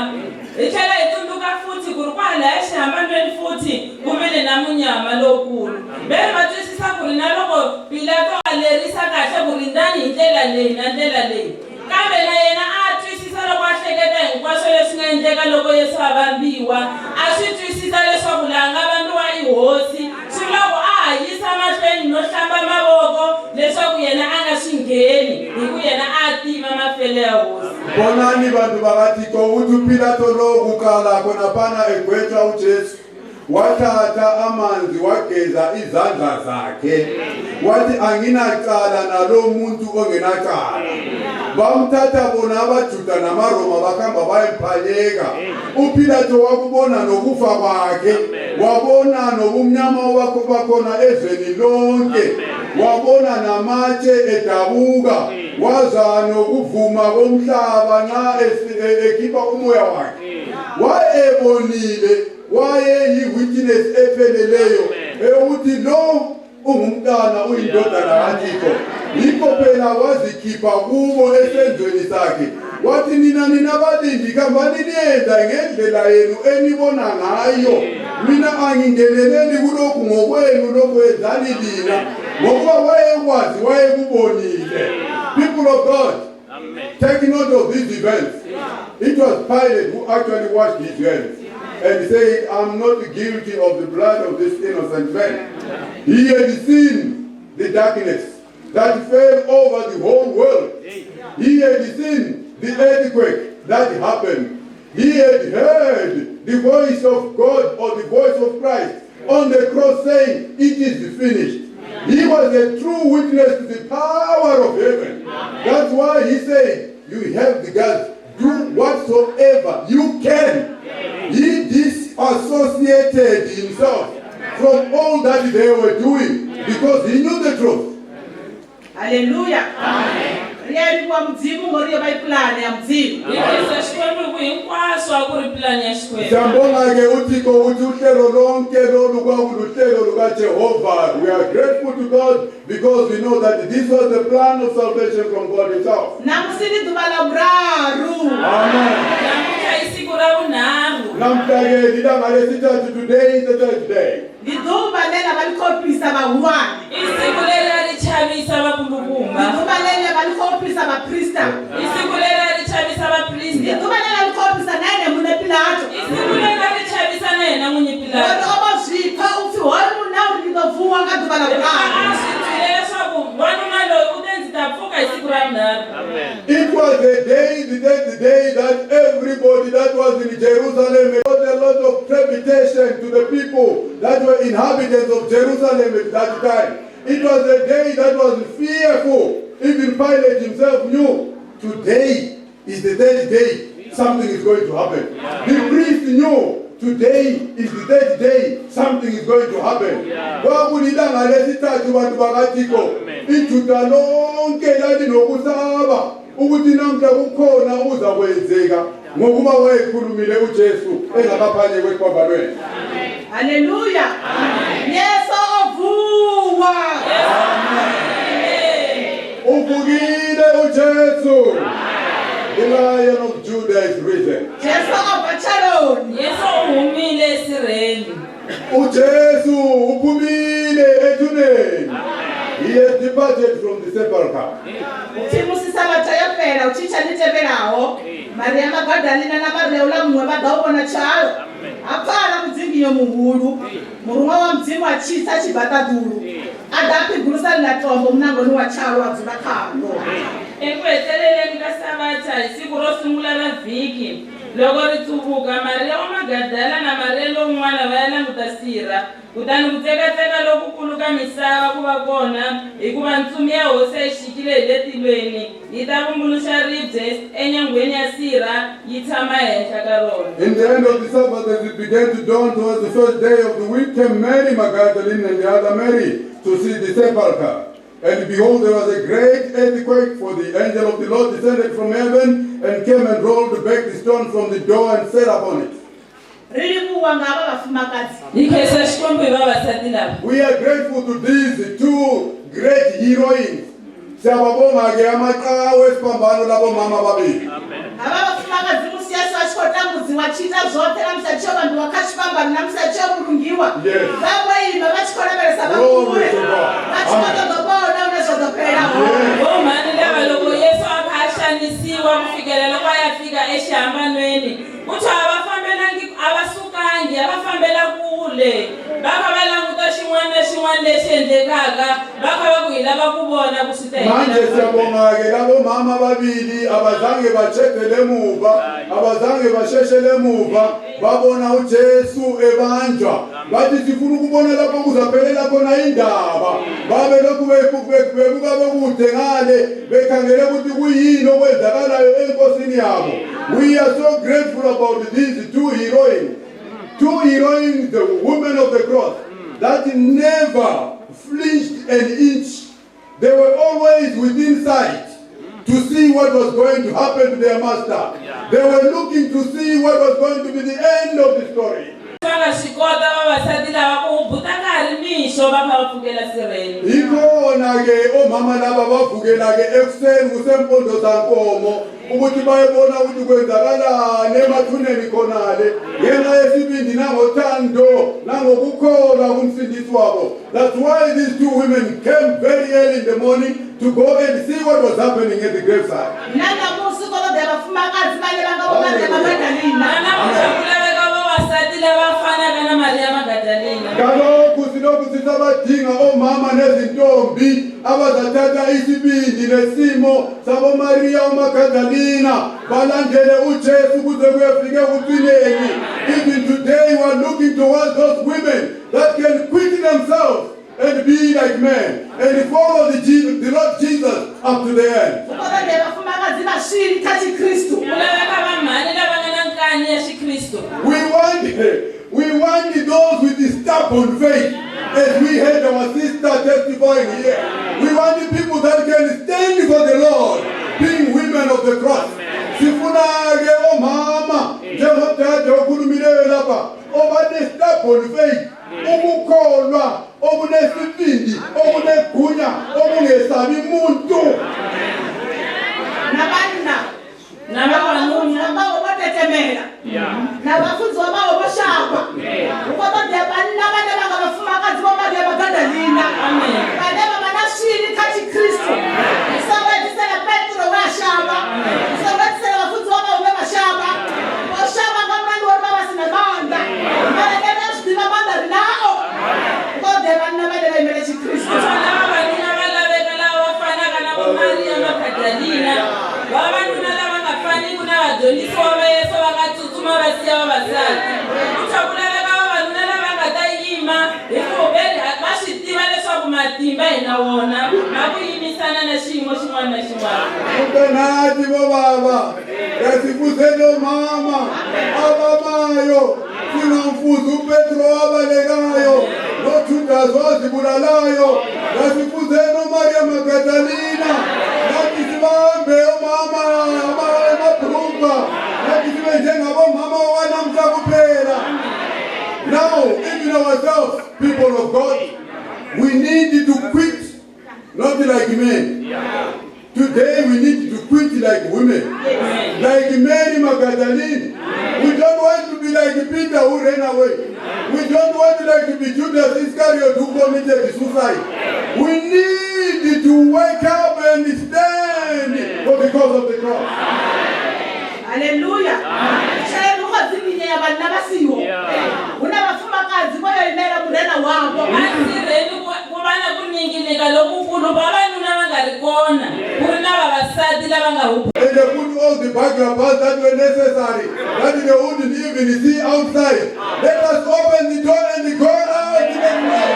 Speaker 3: Hi tlhela hi tsundzuka futhi ku ri kwalaya xihambanweni futhi ku vile na munyama lowukulu. Veri va twisisa ku ri na loko Pilato a lerisa kahle ku rindzani hi ndlela leyi na ndlela leyi, kambe na yena a a twisisa loko a hleketa hinkwaswo leswi nga endleka loko Yesu a vambiwa. A swi twisisa leswaku laha nga vambiwa i Hosi, swi vula ku a ha yisa mahlweni no hlamba mavoko leswaku yena a nga swi ngheni, hi ku yena a a tiva mafele ya Hosi.
Speaker 2: Bonani bantu bakaThixo ukuthi uPilato lo kuqala khonaphana egwetshwa uJesu wathatha amanzi wageza izandla zakhe wathi anginacala nalo muntu ongenacala. Bamthatha bona abaJuda namaRoma bakhamba bayemphanyeka. UPilato wakubona nokufa kwakhe, wabona nobumnyama obakhona ezweni lonke, wabona namatshe edabuka, waza nokuvuma komhlaba nxa ekhipha umoya wakhe. Wayebonile, wayeyi-witness epheleleyo eyokuthi lo ungumntana uyindodana kaThixo. Yikho phela wazikhipha kubo esenzweni sakhe wathi nina nina balindi khambani niyenza ngendlela yenu enibona ngayo, mina angingeneleli kulokhu ngokwenu lokhu yenzani lina, ngokuba wayekwazi wayekubonile. People of God, take note of these events. It was Pilate who actually washed his hands and said, I'm not guilty of the blood of this innocent man. He had seen the darkness that fell over the whole world. He had seen the earthquake that happened. He had heard the voice of God or the voice of Christ on the cross saying, "It is finished." He was a true witness to the power of heaven. That's why he said, "You have the guts, do whatsoever you can." He disassociated himself from all that they were doing because he knew the truth.
Speaker 1: Haleluya, ri a livhuwa Mudzimu ngori yo vha i pulane ya Mudzimu.
Speaker 3: Hi khensa Xikwembu hi ku hinkwaswo a ku ri pulani ya Xikwembu.
Speaker 2: Siyambonga ke uThixo ukuthi uhlelo lonke lolu kwakuluhlelo lukaJehova. We are grateful to God because we know that this was the plan of salvation from God himself.
Speaker 1: Namusi ndi ḓuvha ḽa vhuraru.
Speaker 2: Amen.
Speaker 3: Namuntlha i siku ra vunharhu.
Speaker 2: Namhla ke lilanga lesithathu. Today is the third day.
Speaker 1: Ndi ḓuvha ḽe ḽa vha ḽi khou ofhisa vhahulwane.
Speaker 3: I siku leri a ri chavisa
Speaker 1: Ndi
Speaker 3: vakulukumba.
Speaker 1: Ḓuvha ḽe ḽa vha ḽi khou ofhisa vhaprista.
Speaker 3: I siku leri a ri chavisa
Speaker 1: Ndi
Speaker 3: vaprista.
Speaker 1: Ḓuvha ḽe ḽa ḽi khou ofhisa na ene muṋe Pilato.
Speaker 3: I siku leri a ri chavisa na yena n'winyi
Speaker 1: Ngori
Speaker 3: Pilato.
Speaker 1: o vha zwipfa upfhi hoyu munna uri ndi ḓo vuwa nga ḓuvha ḽa
Speaker 3: Hikuva
Speaker 1: vhuraru.
Speaker 3: A swi twile leswaku wanuna loyi u te ndzi ta pfuka hi siku ra vunharhu.
Speaker 2: It was the day, the day, the day that everybody that was in Jerusalem, there was a lot of trepidation to the people that were inhabitants of Jerusalem at that time. It was a day that was fearful. Even Pilate himself knew today is the third day, something is going to happen. The priest knew today is the third day, something is going to happen. Kwakulilanga lesithathu, bantu bakaThixo. IJuda lonke lalinokusaba ukuthi namhla kukhona uzakwenzeka ngokuba wayekhulumile uJesu engakaphanyekwe esiphambanweni.
Speaker 1: Haleluya, Yesu o vuwa.
Speaker 2: Uvukile uJesu. The Lion of Judah is risen.
Speaker 1: Jesu o bva tshaloni.
Speaker 3: Yesu u humile esirheni.
Speaker 2: UJesu uphumile ethuneni. He has departed from the sepulchre.
Speaker 1: Upfhi musi Sabatha yo fhela u tshitsha ḽi tevhelaho, Maria Magadalina na Maria uḽa muṅwe vha ḓa u vhona tshalo. Ha pfala mudzinginyo muhulu, muruṅwa wa Mudzimu a tshi tsa tshi bva ṱaḓulu, a ḓa a phigulusa ḽiḽa tombo muṋangoni wa tshalo a dzula khaḽo.
Speaker 3: Eku heteleleni ka Savata hi siku ro sungula ra vhiki loko ri tsuvuka, Mariya wa Magadala na Mariya lowun'wana va ya languta sirha. Kutani ku tsekatseka lokukulu ka misava ku va kona, hikuva ntsumi ya Hosi yi xikile hi le tilweni yi ta vumbuluxa ribye enyangweni ya sirha yi tshama ehenhla ka rona.
Speaker 2: In the end of the Sabbath, as it began to dawn towards the first day of the week, came Mary Magdalene and the other Mary to see the sepulchre. And behold, there was a great earthquake, for the angel of the Lord descended from heaven and came and rolled back the stone from the door and sat upon it.
Speaker 1: Ri livhuwa nga havha vhafumakadzi.
Speaker 3: Hi khensa Xikwembu hi vavasati lava.
Speaker 2: We are grateful to these two great heroines. Siyababonga ke amaqhawe esiphambano labo mama babili.
Speaker 1: Havha vhafumakadzi musi Yesu a tshi khou tambudziwa tshi ita zwoṱhe na musi a tshi yo vhambiwa kha tshifhambano na musi a tshi yo vhulungiwa, vha vho ima vha tshi khou lavhelesa vha
Speaker 2: Glory
Speaker 1: kule,
Speaker 2: to God.
Speaker 1: vha tshi khou
Speaker 2: Amen.
Speaker 1: ṱoḓa u vhona hune zwa ḓo fhelela hone.
Speaker 3: Vomhani lava loko Yesu a kha a xanisiwa ku fikela loko a ya fika exihambanweni ku thwa a va fambelangi, a va sukangi, a va fambela kule, va kha va languta xin'wana na xin'wana lexi endlekaka, va kha va ku hi lava ku vona ku swi ta
Speaker 2: Manje
Speaker 3: helela.
Speaker 2: Siyabonga ke labo mama babili abazange bachedele emuva, abazange basheshele emuva, babona uJesu ebanjwa. Bathi sifuna ukubona lapho kuzaphelela khona indaba. Babe lokhu bebuka bekude ngale bekhangele ukuthi kuyini okwenzakalayo enkosini yabo. We are so grateful about these two heroines. Two heroines, the women of the cross, that never flinched an inch. They were always within sight to see what was going to happen to their master. They were looking to see what was going to be the end of the story.
Speaker 3: Va nga swi kota vavasati lava ku hubuta ka ha ri mixo va kha va pfukela sirheni.
Speaker 2: Yikhona ke omama laba bavukela ke ekuseni kusempondo zankomo ukuthi bayebona ukuthi kwenzakalani emathuneni khonale ngenxa yesibindi nangothando nangokukholwa kumsindisi wabo. That's why these two women came very early in the morning to go and see what was happening at the graveside.
Speaker 1: Na ṋamusi ko ṱoḓea vhafumakadzi vhane vha nga vho Maria Magadalina.
Speaker 3: Na namuntlha ku laveka vavasati lava fanaka na Mariya Magadalena.
Speaker 2: Kalokhu. Silokhu sisabadinga omama nezintombi abazathatha isibindi nesimo saboMariya uMagadalina balandele uJesu kuze kuyofike ekugcineni. Even today we are looking towards those women that can quit themselves and be like men and follow the Lord Jesus up to the end.
Speaker 1: Hu khou ṱoḓea vhafumakadzi vha swili kha Tshikristu.
Speaker 3: Ku laveka vamhani lava nga na nkani ya Xikristu.
Speaker 2: We want those with the stubborn faith, as we heard our sister testifying here. We want the people that can stand for the Lord, being women of the cross. Sifuna ke omama njengodade okhulumileyo lapha obane stubborn faith, ukukholwa okunesibindi, okunegunya, okungesabi muntu.
Speaker 1: Na vhanna.
Speaker 3: Na vavanuna.
Speaker 1: Vhawo vho tetemela na vhafunziwa vhawo vho shavha. Hu khou ṱoḓea vhanna vhane vha nga vhafumakadzi vho Maria Magadalina.
Speaker 3: Amen.
Speaker 1: Vhane vha vha na swili kha Tshikristu. U songo edzisela Petro we a shavha, u songo edzisela vhafunziwa vhawo vhe vha shavha. Vho shavha nga mulandu wa uri vha vha si na maanḓa, mara ene a zwi ḓivha maanḓa ri nao. Hu khou ṱoḓea vhanna vhane vha imela Tshikristu.
Speaker 3: Naswona vavanuna va laveka lava va fanaka na vo Mariya Magadalina, vavanuna lava nga faniku na vadyondzisiwa va Yesu va nga tsutsuma va siya vavasati. Ku tlha ku laveka vavanuna lava nga ta yima hi ku veri va swi tiva leswaku matimba hi na wona ma ku yimisana na xiyimo xin'wana na xin'wana.
Speaker 2: Mntanathi bobaba, yasifuze nomama abamayo, singamfuzi uPetro wabalekayo noJudas wazibulalayo. Yasifuze noMaria Magdalena, nathi sibambe omama emabhruba, nathi sibe njengabomama wanamhla kuphela. Now, even ourselves, people of God, we need to quit, not like men. Today we need to quit like women, like Mary Magdalene. We don't want to be like Peter who ran away. We don't want like to be Judas Iscariot who committed suicide. We need to wake up and stand for the cause of the cross.
Speaker 1: Haleluya. Tshee hu khou dzinginyea vhanna vha siho, hu na vhafumakadzi vho yo imela murena wavho.
Speaker 3: Asirheni ku va na ku ninginika lokukulu, vavanuna va nga ri kona, ku ri na vavasati lava nga hu
Speaker 2: And they put all the burglar bars that were necessary, that they wouldn't even see outside. Let us open the door and go out to the cross.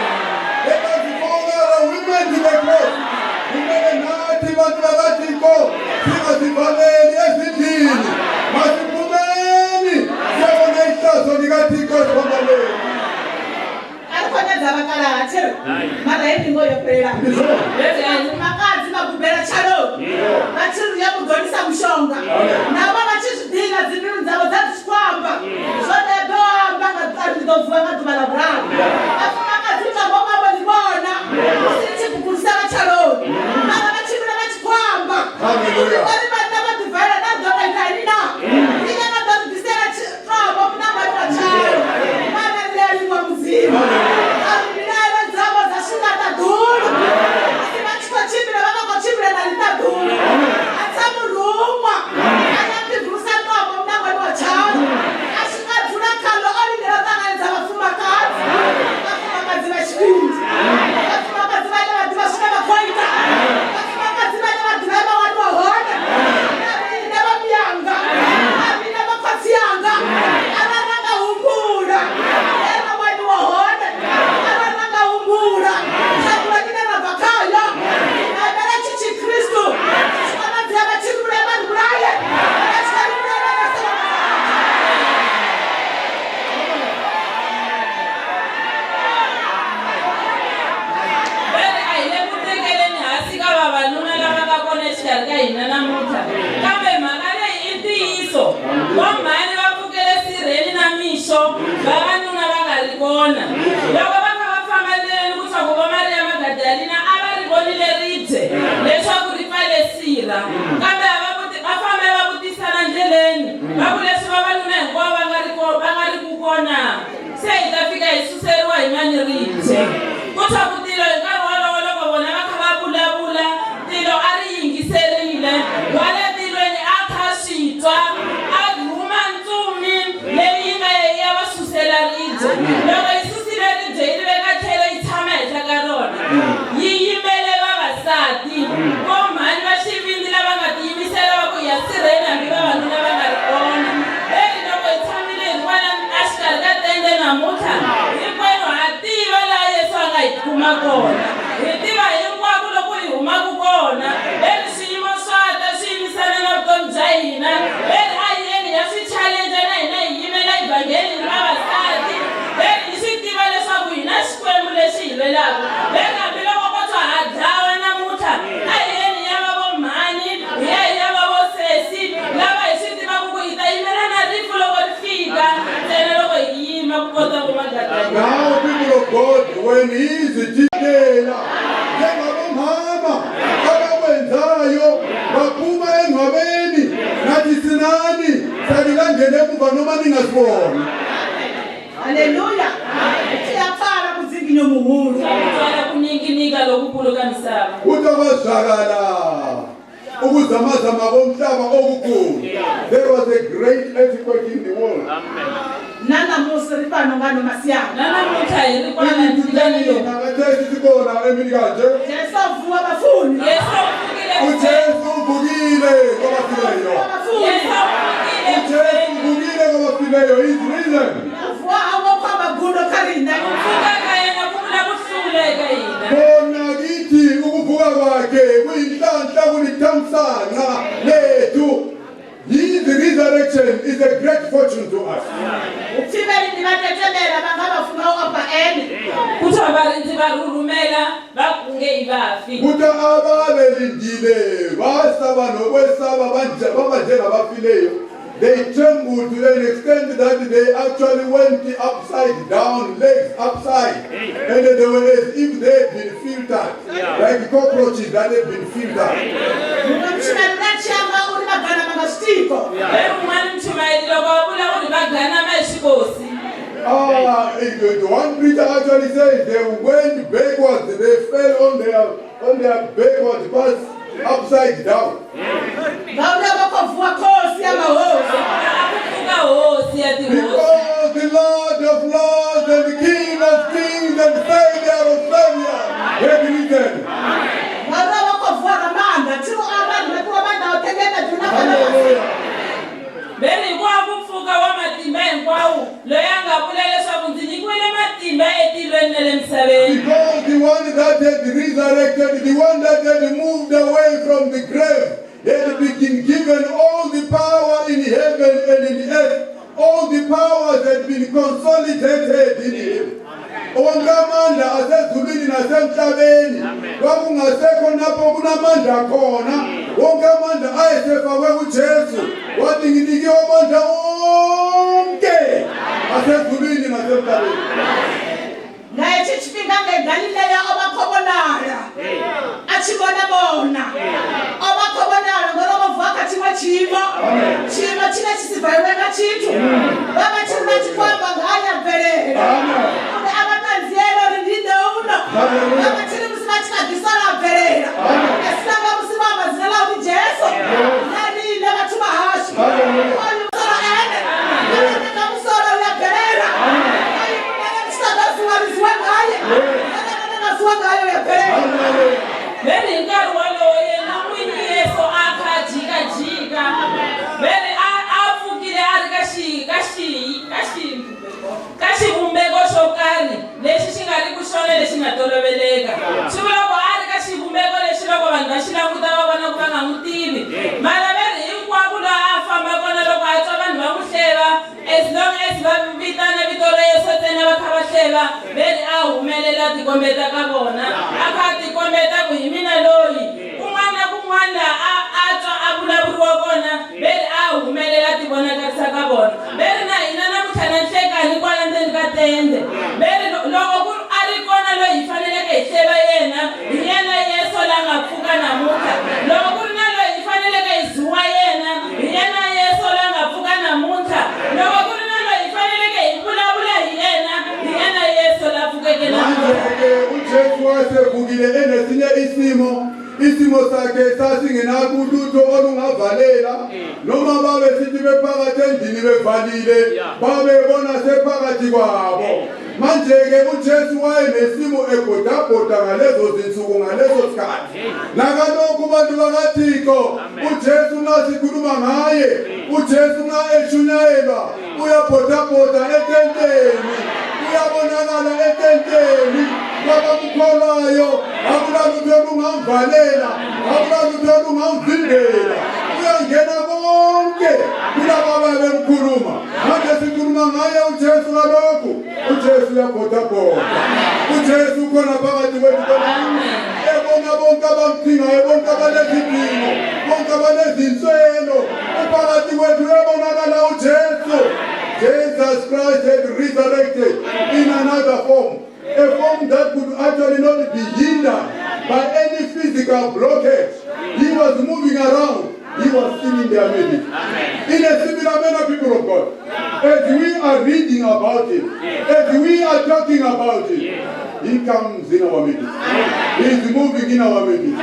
Speaker 2: Let us follow the women to the cross. Kumele nathi bantu bakaThixo singazivaleli ezindlini. Masiphumeni siyobona ihlazo likaThixo esiphambanweni.
Speaker 1: A ri khou nyadza vhakalaha thiri, mara hei ndingo yo fhela. Vhafumakadzi vha gubela tshaloni vha tshi ri ya vhugolisa mushonga, navho vha tshi zwi ḓivha dzimbilu dzavho dza dzi tshi khou amba zwone ḓo amba nga ri ndi ḓo vuwa nga ḓuvha ḽa vhuraru. Vhafumakadzi mutambo wavho ni vhona musi ni tshi gugulisela tshaloni, mara vha tshimbila vha tshi khou amba
Speaker 2: Hallelujah.
Speaker 1: uri vhanna vha ḓivalela na ḓo ita ini na ine vha ḓo ri ḓisela tombo muṋangoni wa tshalo, mara ri a livhuwa Mudzimu ari mbilaelo dzavho dza swika ṱaḓulu. Musi vha tshi khou tshimbila vha vha khou tshimbila na ḽiṱaḓulu, a tsa muruṅwa a ya phigulusa tombo muṋangoni wa tshalo, a swika dzula khaḽo o lindela u ṱanganedza vhafumakadzi. Vhafumakadzi vha tshivhindi, vhafumakadzi vhane vha ḓivha zwine vha khou ita, vhafumakadzi vhane vha ḓivha vha waniwa hone. Na riṋe vha miyanga, na riṋe vha khotsi yanga, arali ra nga humbula he ra waniwa hone, arali ra nga humbula ṱhaḓula ine ra bva khayo, na imela tshi Tshikristu tshi konadzea vha tshi ri vhulaya vha ri vhulaye, vha tshi ri vhulaya vha ri sala.
Speaker 3: Va ri a hi le ku tekeleni hansi ka vavanuna lava nga kona exikarhi ka hina namuntlha, kambe mhaka leyi i ntiyiso. Vamhani va pfukele sirheni na mixo vavanuna va nga ri kona. Loko va kha va famba endleleni ku tshwa ku va Mariya Magadalina a va ri vonile ribye leswaku ri pfale sirha, kambe a va va fambe va vutisana ndleleni va ku leswi vavanuna hinkwavo va nga ri ku kona, se hi ta fika hi suseriwa hi mani ribye? Ku tshwa ku tilo hi nkarhi wolowo loko vona va kha va vulavula, tilo a ri yingiserile wa le tilweni a kha swi twa, a rhuma ntsumi leyi yi nga ya va susela ribye. Loko yi susile ribye yi ri veka tlhelo yi huma kona. Hi tiva hinkwako loko hi humaka kona. Veri swiyimo swa ta swi yimisana na vutomi bya hina. Veri a hi yeni hi ya swi challenge na hina hi yimela evhangeli hi ri vavasati. Veri hi swi tiva leswaku hi na Xikwembu lexi hi lwelaka. Veri hambiloko ko tshwa ha dlawa namuntlha, a hi yeni hi ya va vo mhani, hi ya hi ya va vo sesi lava hi swi tivaka ku hi ta yimela na rifu loko ri fika, ntsena loko hi yima ku kota vo Magadalena.
Speaker 2: Now, people of God, when he is jikela njengabomama abakwenzayo baphuma engcwabeni nathi sinani salilandela emuva noma ningasiboni.
Speaker 1: Haleluya! Tiyapfala mudzinginyo muhulu.
Speaker 3: Tswala ku ninginika lokukulu ka misava.
Speaker 2: Kuthi kwazwakala ukuzamazama komhlaba okukhulu. There was a great earthquake in the world.
Speaker 1: Na namusi ri fhano ngano masiari.
Speaker 3: Na namuntlha hi ri kwala ndleleni lowu.
Speaker 2: Nakathesi sikhona emini kanje.
Speaker 1: Jesu o vuwa vhafuni.
Speaker 3: Yesu u pfukile
Speaker 2: uJesu uvukile kwabafileyo.
Speaker 3: Yesu u pfukile
Speaker 2: uJesu uvukile kwabafileyo. He's risen.
Speaker 1: U vuwa hawe khou amba gundo kha riṋe.
Speaker 3: Ku pfuka ka yena ku vula ku hlula eka hina.
Speaker 2: Khona kithi ukuvuka kwakhe kuyinhlanhla kulithamsanqa lethu. His resurrection is a great fortune to us.
Speaker 1: Upfi vhalindi vha tetemela vha nga vha funa u ofha ene.
Speaker 3: Kuthiwa varindzi va rhurhumela va kunge i vafi.
Speaker 2: Kuthi ababelindile basaba nokwesaba baba njengabafileyo. They trembled to an extent that they actually went upside down, legs upside. And they were as if they had been filtered, like cockroaches that had been filtered.
Speaker 1: Muṅwe mutshimaeli uri a tshi amba uri vha ganama nga zwitiko.
Speaker 3: Ve un'wana muchumayeli loko a vula uri va ganama hi swikosi.
Speaker 2: Ah, the one preacher actually says they went backwards, they fell on their backward parts upside down.
Speaker 1: Ngauri a vha khou vuwa khosi ya mahosi.
Speaker 3: A ku pfuka hosi ya tihosi.
Speaker 2: Because the Lord of Lords and the King of Kings and Savior of Saviors had risen.
Speaker 1: Ngauri a vha khou vuwa ramaanḓa thi u amba ri fhiwa maanḓa oṱhe ngei ṱaḓulu na fhano fhasi.
Speaker 2: Hallelujah.
Speaker 3: Veri hi ku a ku pfuka wa matimba hinkwawo loyi a nga vula leswaku ndzi nyikiwile matimba etilweni na le misaveni.
Speaker 2: Because the one that had resurrected, the one that had moved away from the grave, had been given all the power in heaven and in earth. All the powers had been consolidated in him. Onke amandla asezulwini nasemhlabeni kwakungasekho lapho kunamandla khona. Wonke amandla ayesefakwe kuJesu. Wathi nginikiwe amandla onke asezulwini nasemhlabeni.
Speaker 1: Nga hetshi tshifhinga ngei Galilea o vha khou vhonala a tshi vhona vhona o vha khou vhonala ngori o vha vuwa kha tshiṅwe tshiimo tshiimo tshine tshi si valiwe nga tshithu vha vha tshi ri vha tshi khou amba nga ya bvelela uri a vha ṱanziela uri ndi nṋe uno vha vha tshi ri musi vha tshi kha ḓi sola a bvelela esina nga musi vha amba dzina ḽa uri Jesu na riṋe vhathu vha hashu oyu musolo ene nga musolo u ya bvelela oyu munene tshi ṱoḓa zuwa ri zuwa ngaye nga zuwa ngaye u ya bvelela.
Speaker 3: Veri hi nkarhi wolowo yena n'winyi Yesu a kha a jikajika. Veri a a pfukile a ri ka xi ka xi ka xi ka xivumbeko xo karhi lexi xi nga ri ku xona lexi nga toloveleka. Swi vula ku a ri ka xivumbeko lexi loko vanhu va xi languta va vona ku va nga n'wi tivi. Mara veri hinkwako laha a famba kona loko a twa vanhu va n'wi hleva as long as va vitana vito ra Yesu ntsena va kha va hleva veri a humelela a tikombeta ka vona a kha a tikombeta ku hi mina loyi kun'wana na kun'wana laha a a twa a vulavuriwa kona veri a humelela a tivonakarisa ka vona. Veri na hina namuntlha na nhlekani kwala ndzeni ka tende veri loko ku a ri kona loyi hi faneleke hi hleva yena hi yena Yesu la nga pfuka namuntlha. Loko ku ri na loyi hi faneleke hi zuwa yena hi yena Yesu la nga pfuka namuntlha. Loko ku ri na loyi hi faneleke hi vulavula hi yena hi yena Yesu la pfukeke namuntlha.
Speaker 2: Manje-ke uJesu wasevukile enesinye isimo. Isimo sakhe sasingenakulutho olungavalela noma babe sithi bephakathi endlini bevalile babebona sephakathi kwabo. Manje-ke uJesu wayenesimo ebhodabhoda ngalezo zinsuku ngaleso sikhathi. Nakalokhu bantu bakaThixo uJesu nxa sikhuluma ngaye uJesu nxa eshunyayelwa uyabhodabhoda etenteni uyabonakala etenteni. Kwabamkholayo akulutho olungamvalela, akulutho olungamvimbela. Uyangena konke kulaba ababemkhuluma. Manje sikhuluma ngaye uJesu kalokhu. UJesu uyabhodabhoda. UJesu ukhona phakathi kwethu khona. Ebona bonke abamdingayo, bonke abanezidingo, bonke abanezinswelo. Uphakathi kwethu uyabonakala uJesu. Jesus Christ had resurrected in another form, a form that could actually not be hindered by any physical blockage. He was moving around. He was still in their midst. In a similar manner, people of God, as we are reading about it, as we are talking about it, He comes in our midst. He is moving in our midst.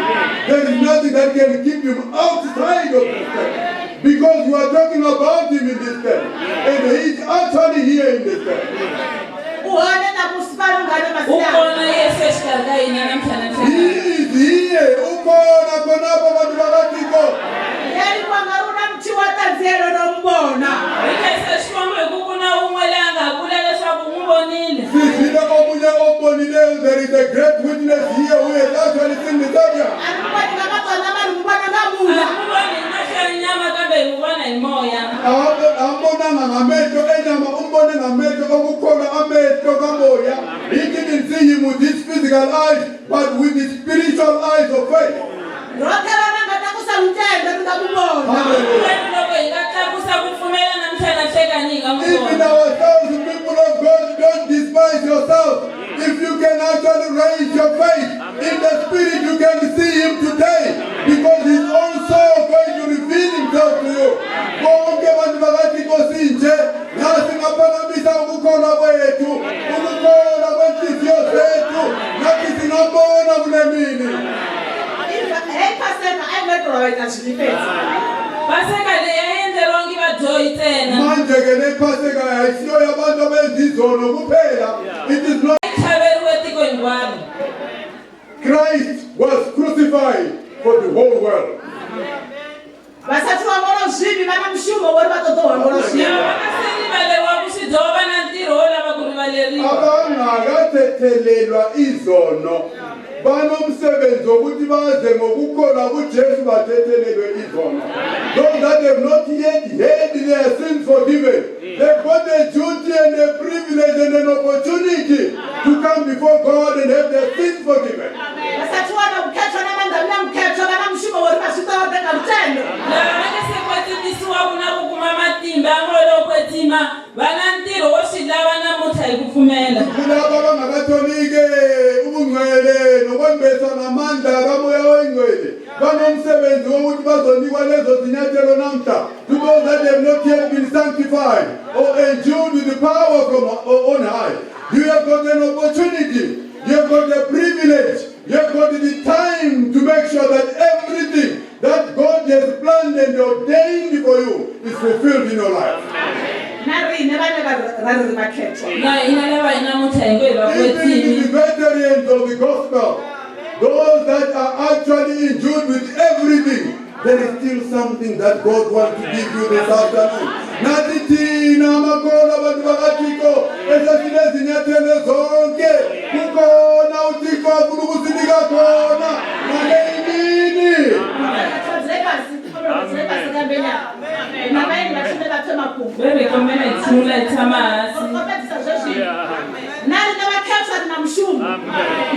Speaker 2: There is nothing that can keep him outside of this tent. Because we are talking about him in this tent. And he is actually here in this tent.
Speaker 1: U hone ṋamusi malungana masiari.
Speaker 3: U kona Yesu exikarhi ka hina namuntlha na
Speaker 2: He
Speaker 3: nhlekani.
Speaker 2: is here. Ukhona khonapho bantu bakaThixo.
Speaker 1: Ndi a livhuwa ngauri hu na muthihi wa ṱanziela no mubona.
Speaker 3: Hi khensa Xikwembu hi ku ku na wun'we loyi a nga vula leswaku n'wi vonile.
Speaker 2: Sizwile omunye ombonileyo. There is a great witness here who has actually seen the Savior.
Speaker 1: A ri mu vhoni nga maṱo a ṋama, ri mu vhona nga
Speaker 3: A
Speaker 1: muya.
Speaker 3: hi n'wi voni hi mahlo ya nyama kambe hi n'wi vona hi moya.
Speaker 2: Ambonanga ngamehlo enyama, umbone ngamehlo okukholwa, amehlo kamoya. He didn't see him with his physical eyes, but with the spiritual eyes of faith.
Speaker 1: Roṱhe ra nga takusa lutendo ri nga mu vhona.
Speaker 2: Hallelujah.
Speaker 3: Kwetu loko hi nga tlakusa ku pfumela namuntlha na nhlekani hi nga n'wi
Speaker 2: Even
Speaker 3: vona.
Speaker 2: ourselves, people of God, don't despise yourself. If you can actually raise your faith in the spirit, you can see him today, because he's also going to reveal himself to you. Bonke abantu bakaThixo sinje nathi singaphakamisa ukukholwa kwethu, ukukholwa kwenhliziyo zethu, nathi singabona kule mini.
Speaker 1: Hei Paseka a yi nga tou lwa ita zwivhi fhedzi.
Speaker 3: Paseka leyi a yi endleriwangi vadyohi ntsena.
Speaker 2: Manje ke le Paseka ayisiyo yabantu abenza izono kuphela. It is not.
Speaker 3: Yi tlhaveriwe tiko hinkwaro.
Speaker 2: Christ was crucified for the whole world.
Speaker 1: Vha sathu hangwelwa zwivhi vha na mushumo wo ri vha ṱoḓa u hangwelwa zwivhi.
Speaker 3: Lava va nga se rivaleriwaku swidyoho va na ntirho wo lava ku rivaleriwa.
Speaker 2: Abangakathethelelwa izono banomsebenzi wokuthi baze ngokukholwa kuJesu bathethelelwe izono. Those that have not yet had their sins forgiven, they've got a duty and a privilege and an opportunity to come before God and have their sins forgiven.
Speaker 1: Vha sathu wana vhukhethwa na maanḓa a muya mukhethwa vha na mushumo wo ri vha zwi ṱoḓe nga lutendo.
Speaker 3: Lava va nga se kwetsimisiwaku na ku kuma matimba ya moya lowo kwetsima va na ntirho wo swi lava namuntlha hi ku pfumela.
Speaker 2: Kulabo abangakatholi-ke ubungcwele nokwembeswa ngamandla kamoya oyingcwele banomsebenzi wokuthi bazonikwa lezo zinyathelo namhla. To those that have not yet been sanctified or endued with the power from on high, you have got an opportunity, you have got a privilege, you have got the time to make sure that everything that God has planned and ordained for you is fulfilled in your life.
Speaker 1: Na riṋe vhane vha ra ri ri vhakhethwa.
Speaker 3: Na hina lava hi namuntlha hi ngo hi
Speaker 2: Even
Speaker 3: vakwetsimi.
Speaker 2: the veterans of the gospel, those that are actually endued with everything, there is still something that God wants to give you this afternoon. Nathi thina amakholwa abantu bakaThixo esesinezinyathelo zonke, kukhona uThixo afuna ukusinika khona ngale imini.
Speaker 1: Vha dzule fhasi, vha dzule fhasi nga mbenyana. Na vhaeni vha thome vha pfe mafhungo.
Speaker 3: Ve hi kombela hi tshungula hi tshama hansi.
Speaker 1: Ri khou fhedzisa zwezwino. Na riṋe vhakhethwa ri na mushumo.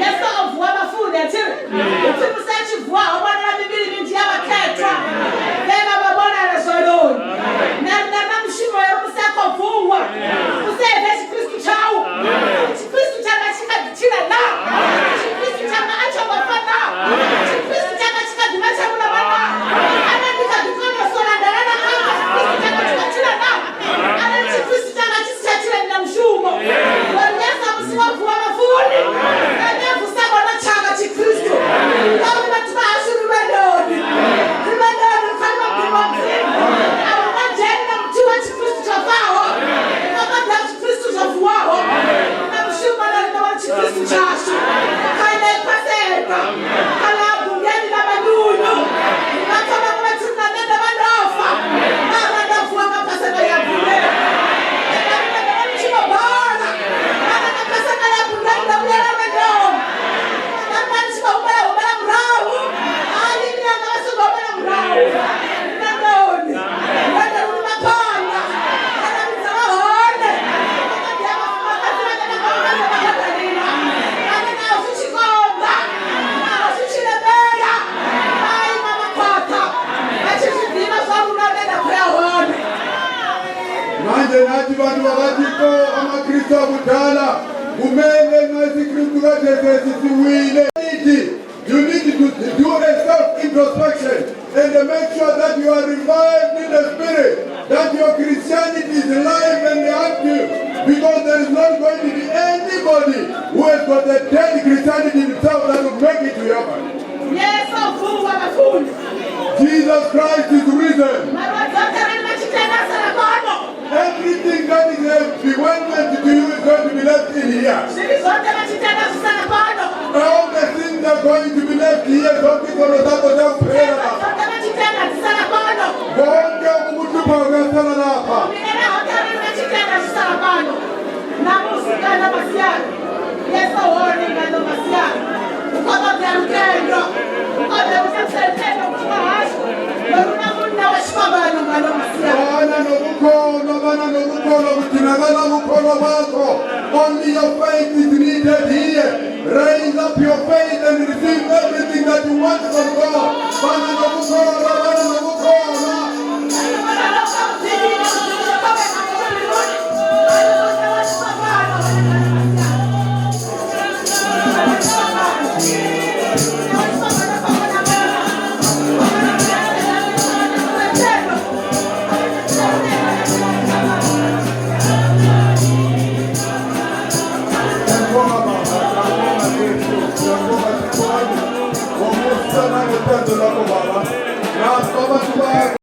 Speaker 1: Yesu o vuwa vhafuni a thi ri upfi musi a tshi vuwa ho vhonala mivhili minzhi ya vhakhethwa vhe vha vha vhonala zwaloni. Na riṋe ri na mushumo ya uri musi a khou vuwa u sedze tshikristu tshau, tshikristu tshanga tshi kha ḓi tshila na, tshikristu tshanga a tsho ngo fa na, tshikristu tshanga tshi kha ḓi vha tsha vhulava na, arali ndi kha ḓi kona u sola ndala na kanga tshikristu tshanga tshi khou tshila na, arali tshikristu tshanga tshi si tsha tshila.
Speaker 2: Yesu kade sesiwile. You need to do a self-introspection and make sure that you are revived in the spirit, that your Christianity is alive and active, because there is not going to be anybody who has got a dead Christianity himself that will make it to heaven.
Speaker 1: Yesu vuwa vhafundi.
Speaker 2: Jesus Christ is risen.
Speaker 1: Malwadze oṱhe arali vha tshi tenda a sala fhano.
Speaker 2: Everything that is a bewilderment to you is going to be left in here.
Speaker 1: Zwivhi zwoṱhe vha tshi tenda zwi sala fhano.
Speaker 2: All the sins are going to be left here. Zonke izono zakho ziyakuphelela
Speaker 1: Themba
Speaker 2: lapha.
Speaker 1: zwoṱhe vha tshi tenda dzi sala fhano.
Speaker 2: Konke ukukuhlupha kuyasala lapha.
Speaker 1: Milela hoṱhe arali vha tshi tenda zwi sala fhano. Ṋamusi kana masiari Yesu hone ngano masiari u khou ṱoḓea lutendo, u khou ṱoḓea lutendo vhutshilo hashu ngori hu na munna wa tshifhambano ngano masiari.
Speaker 2: Bana nokukholwa, bana nokukholwa, kudingakala ukukholwa kwakho. Only your faith is needed here. Raise up your faith and receive everything that you want from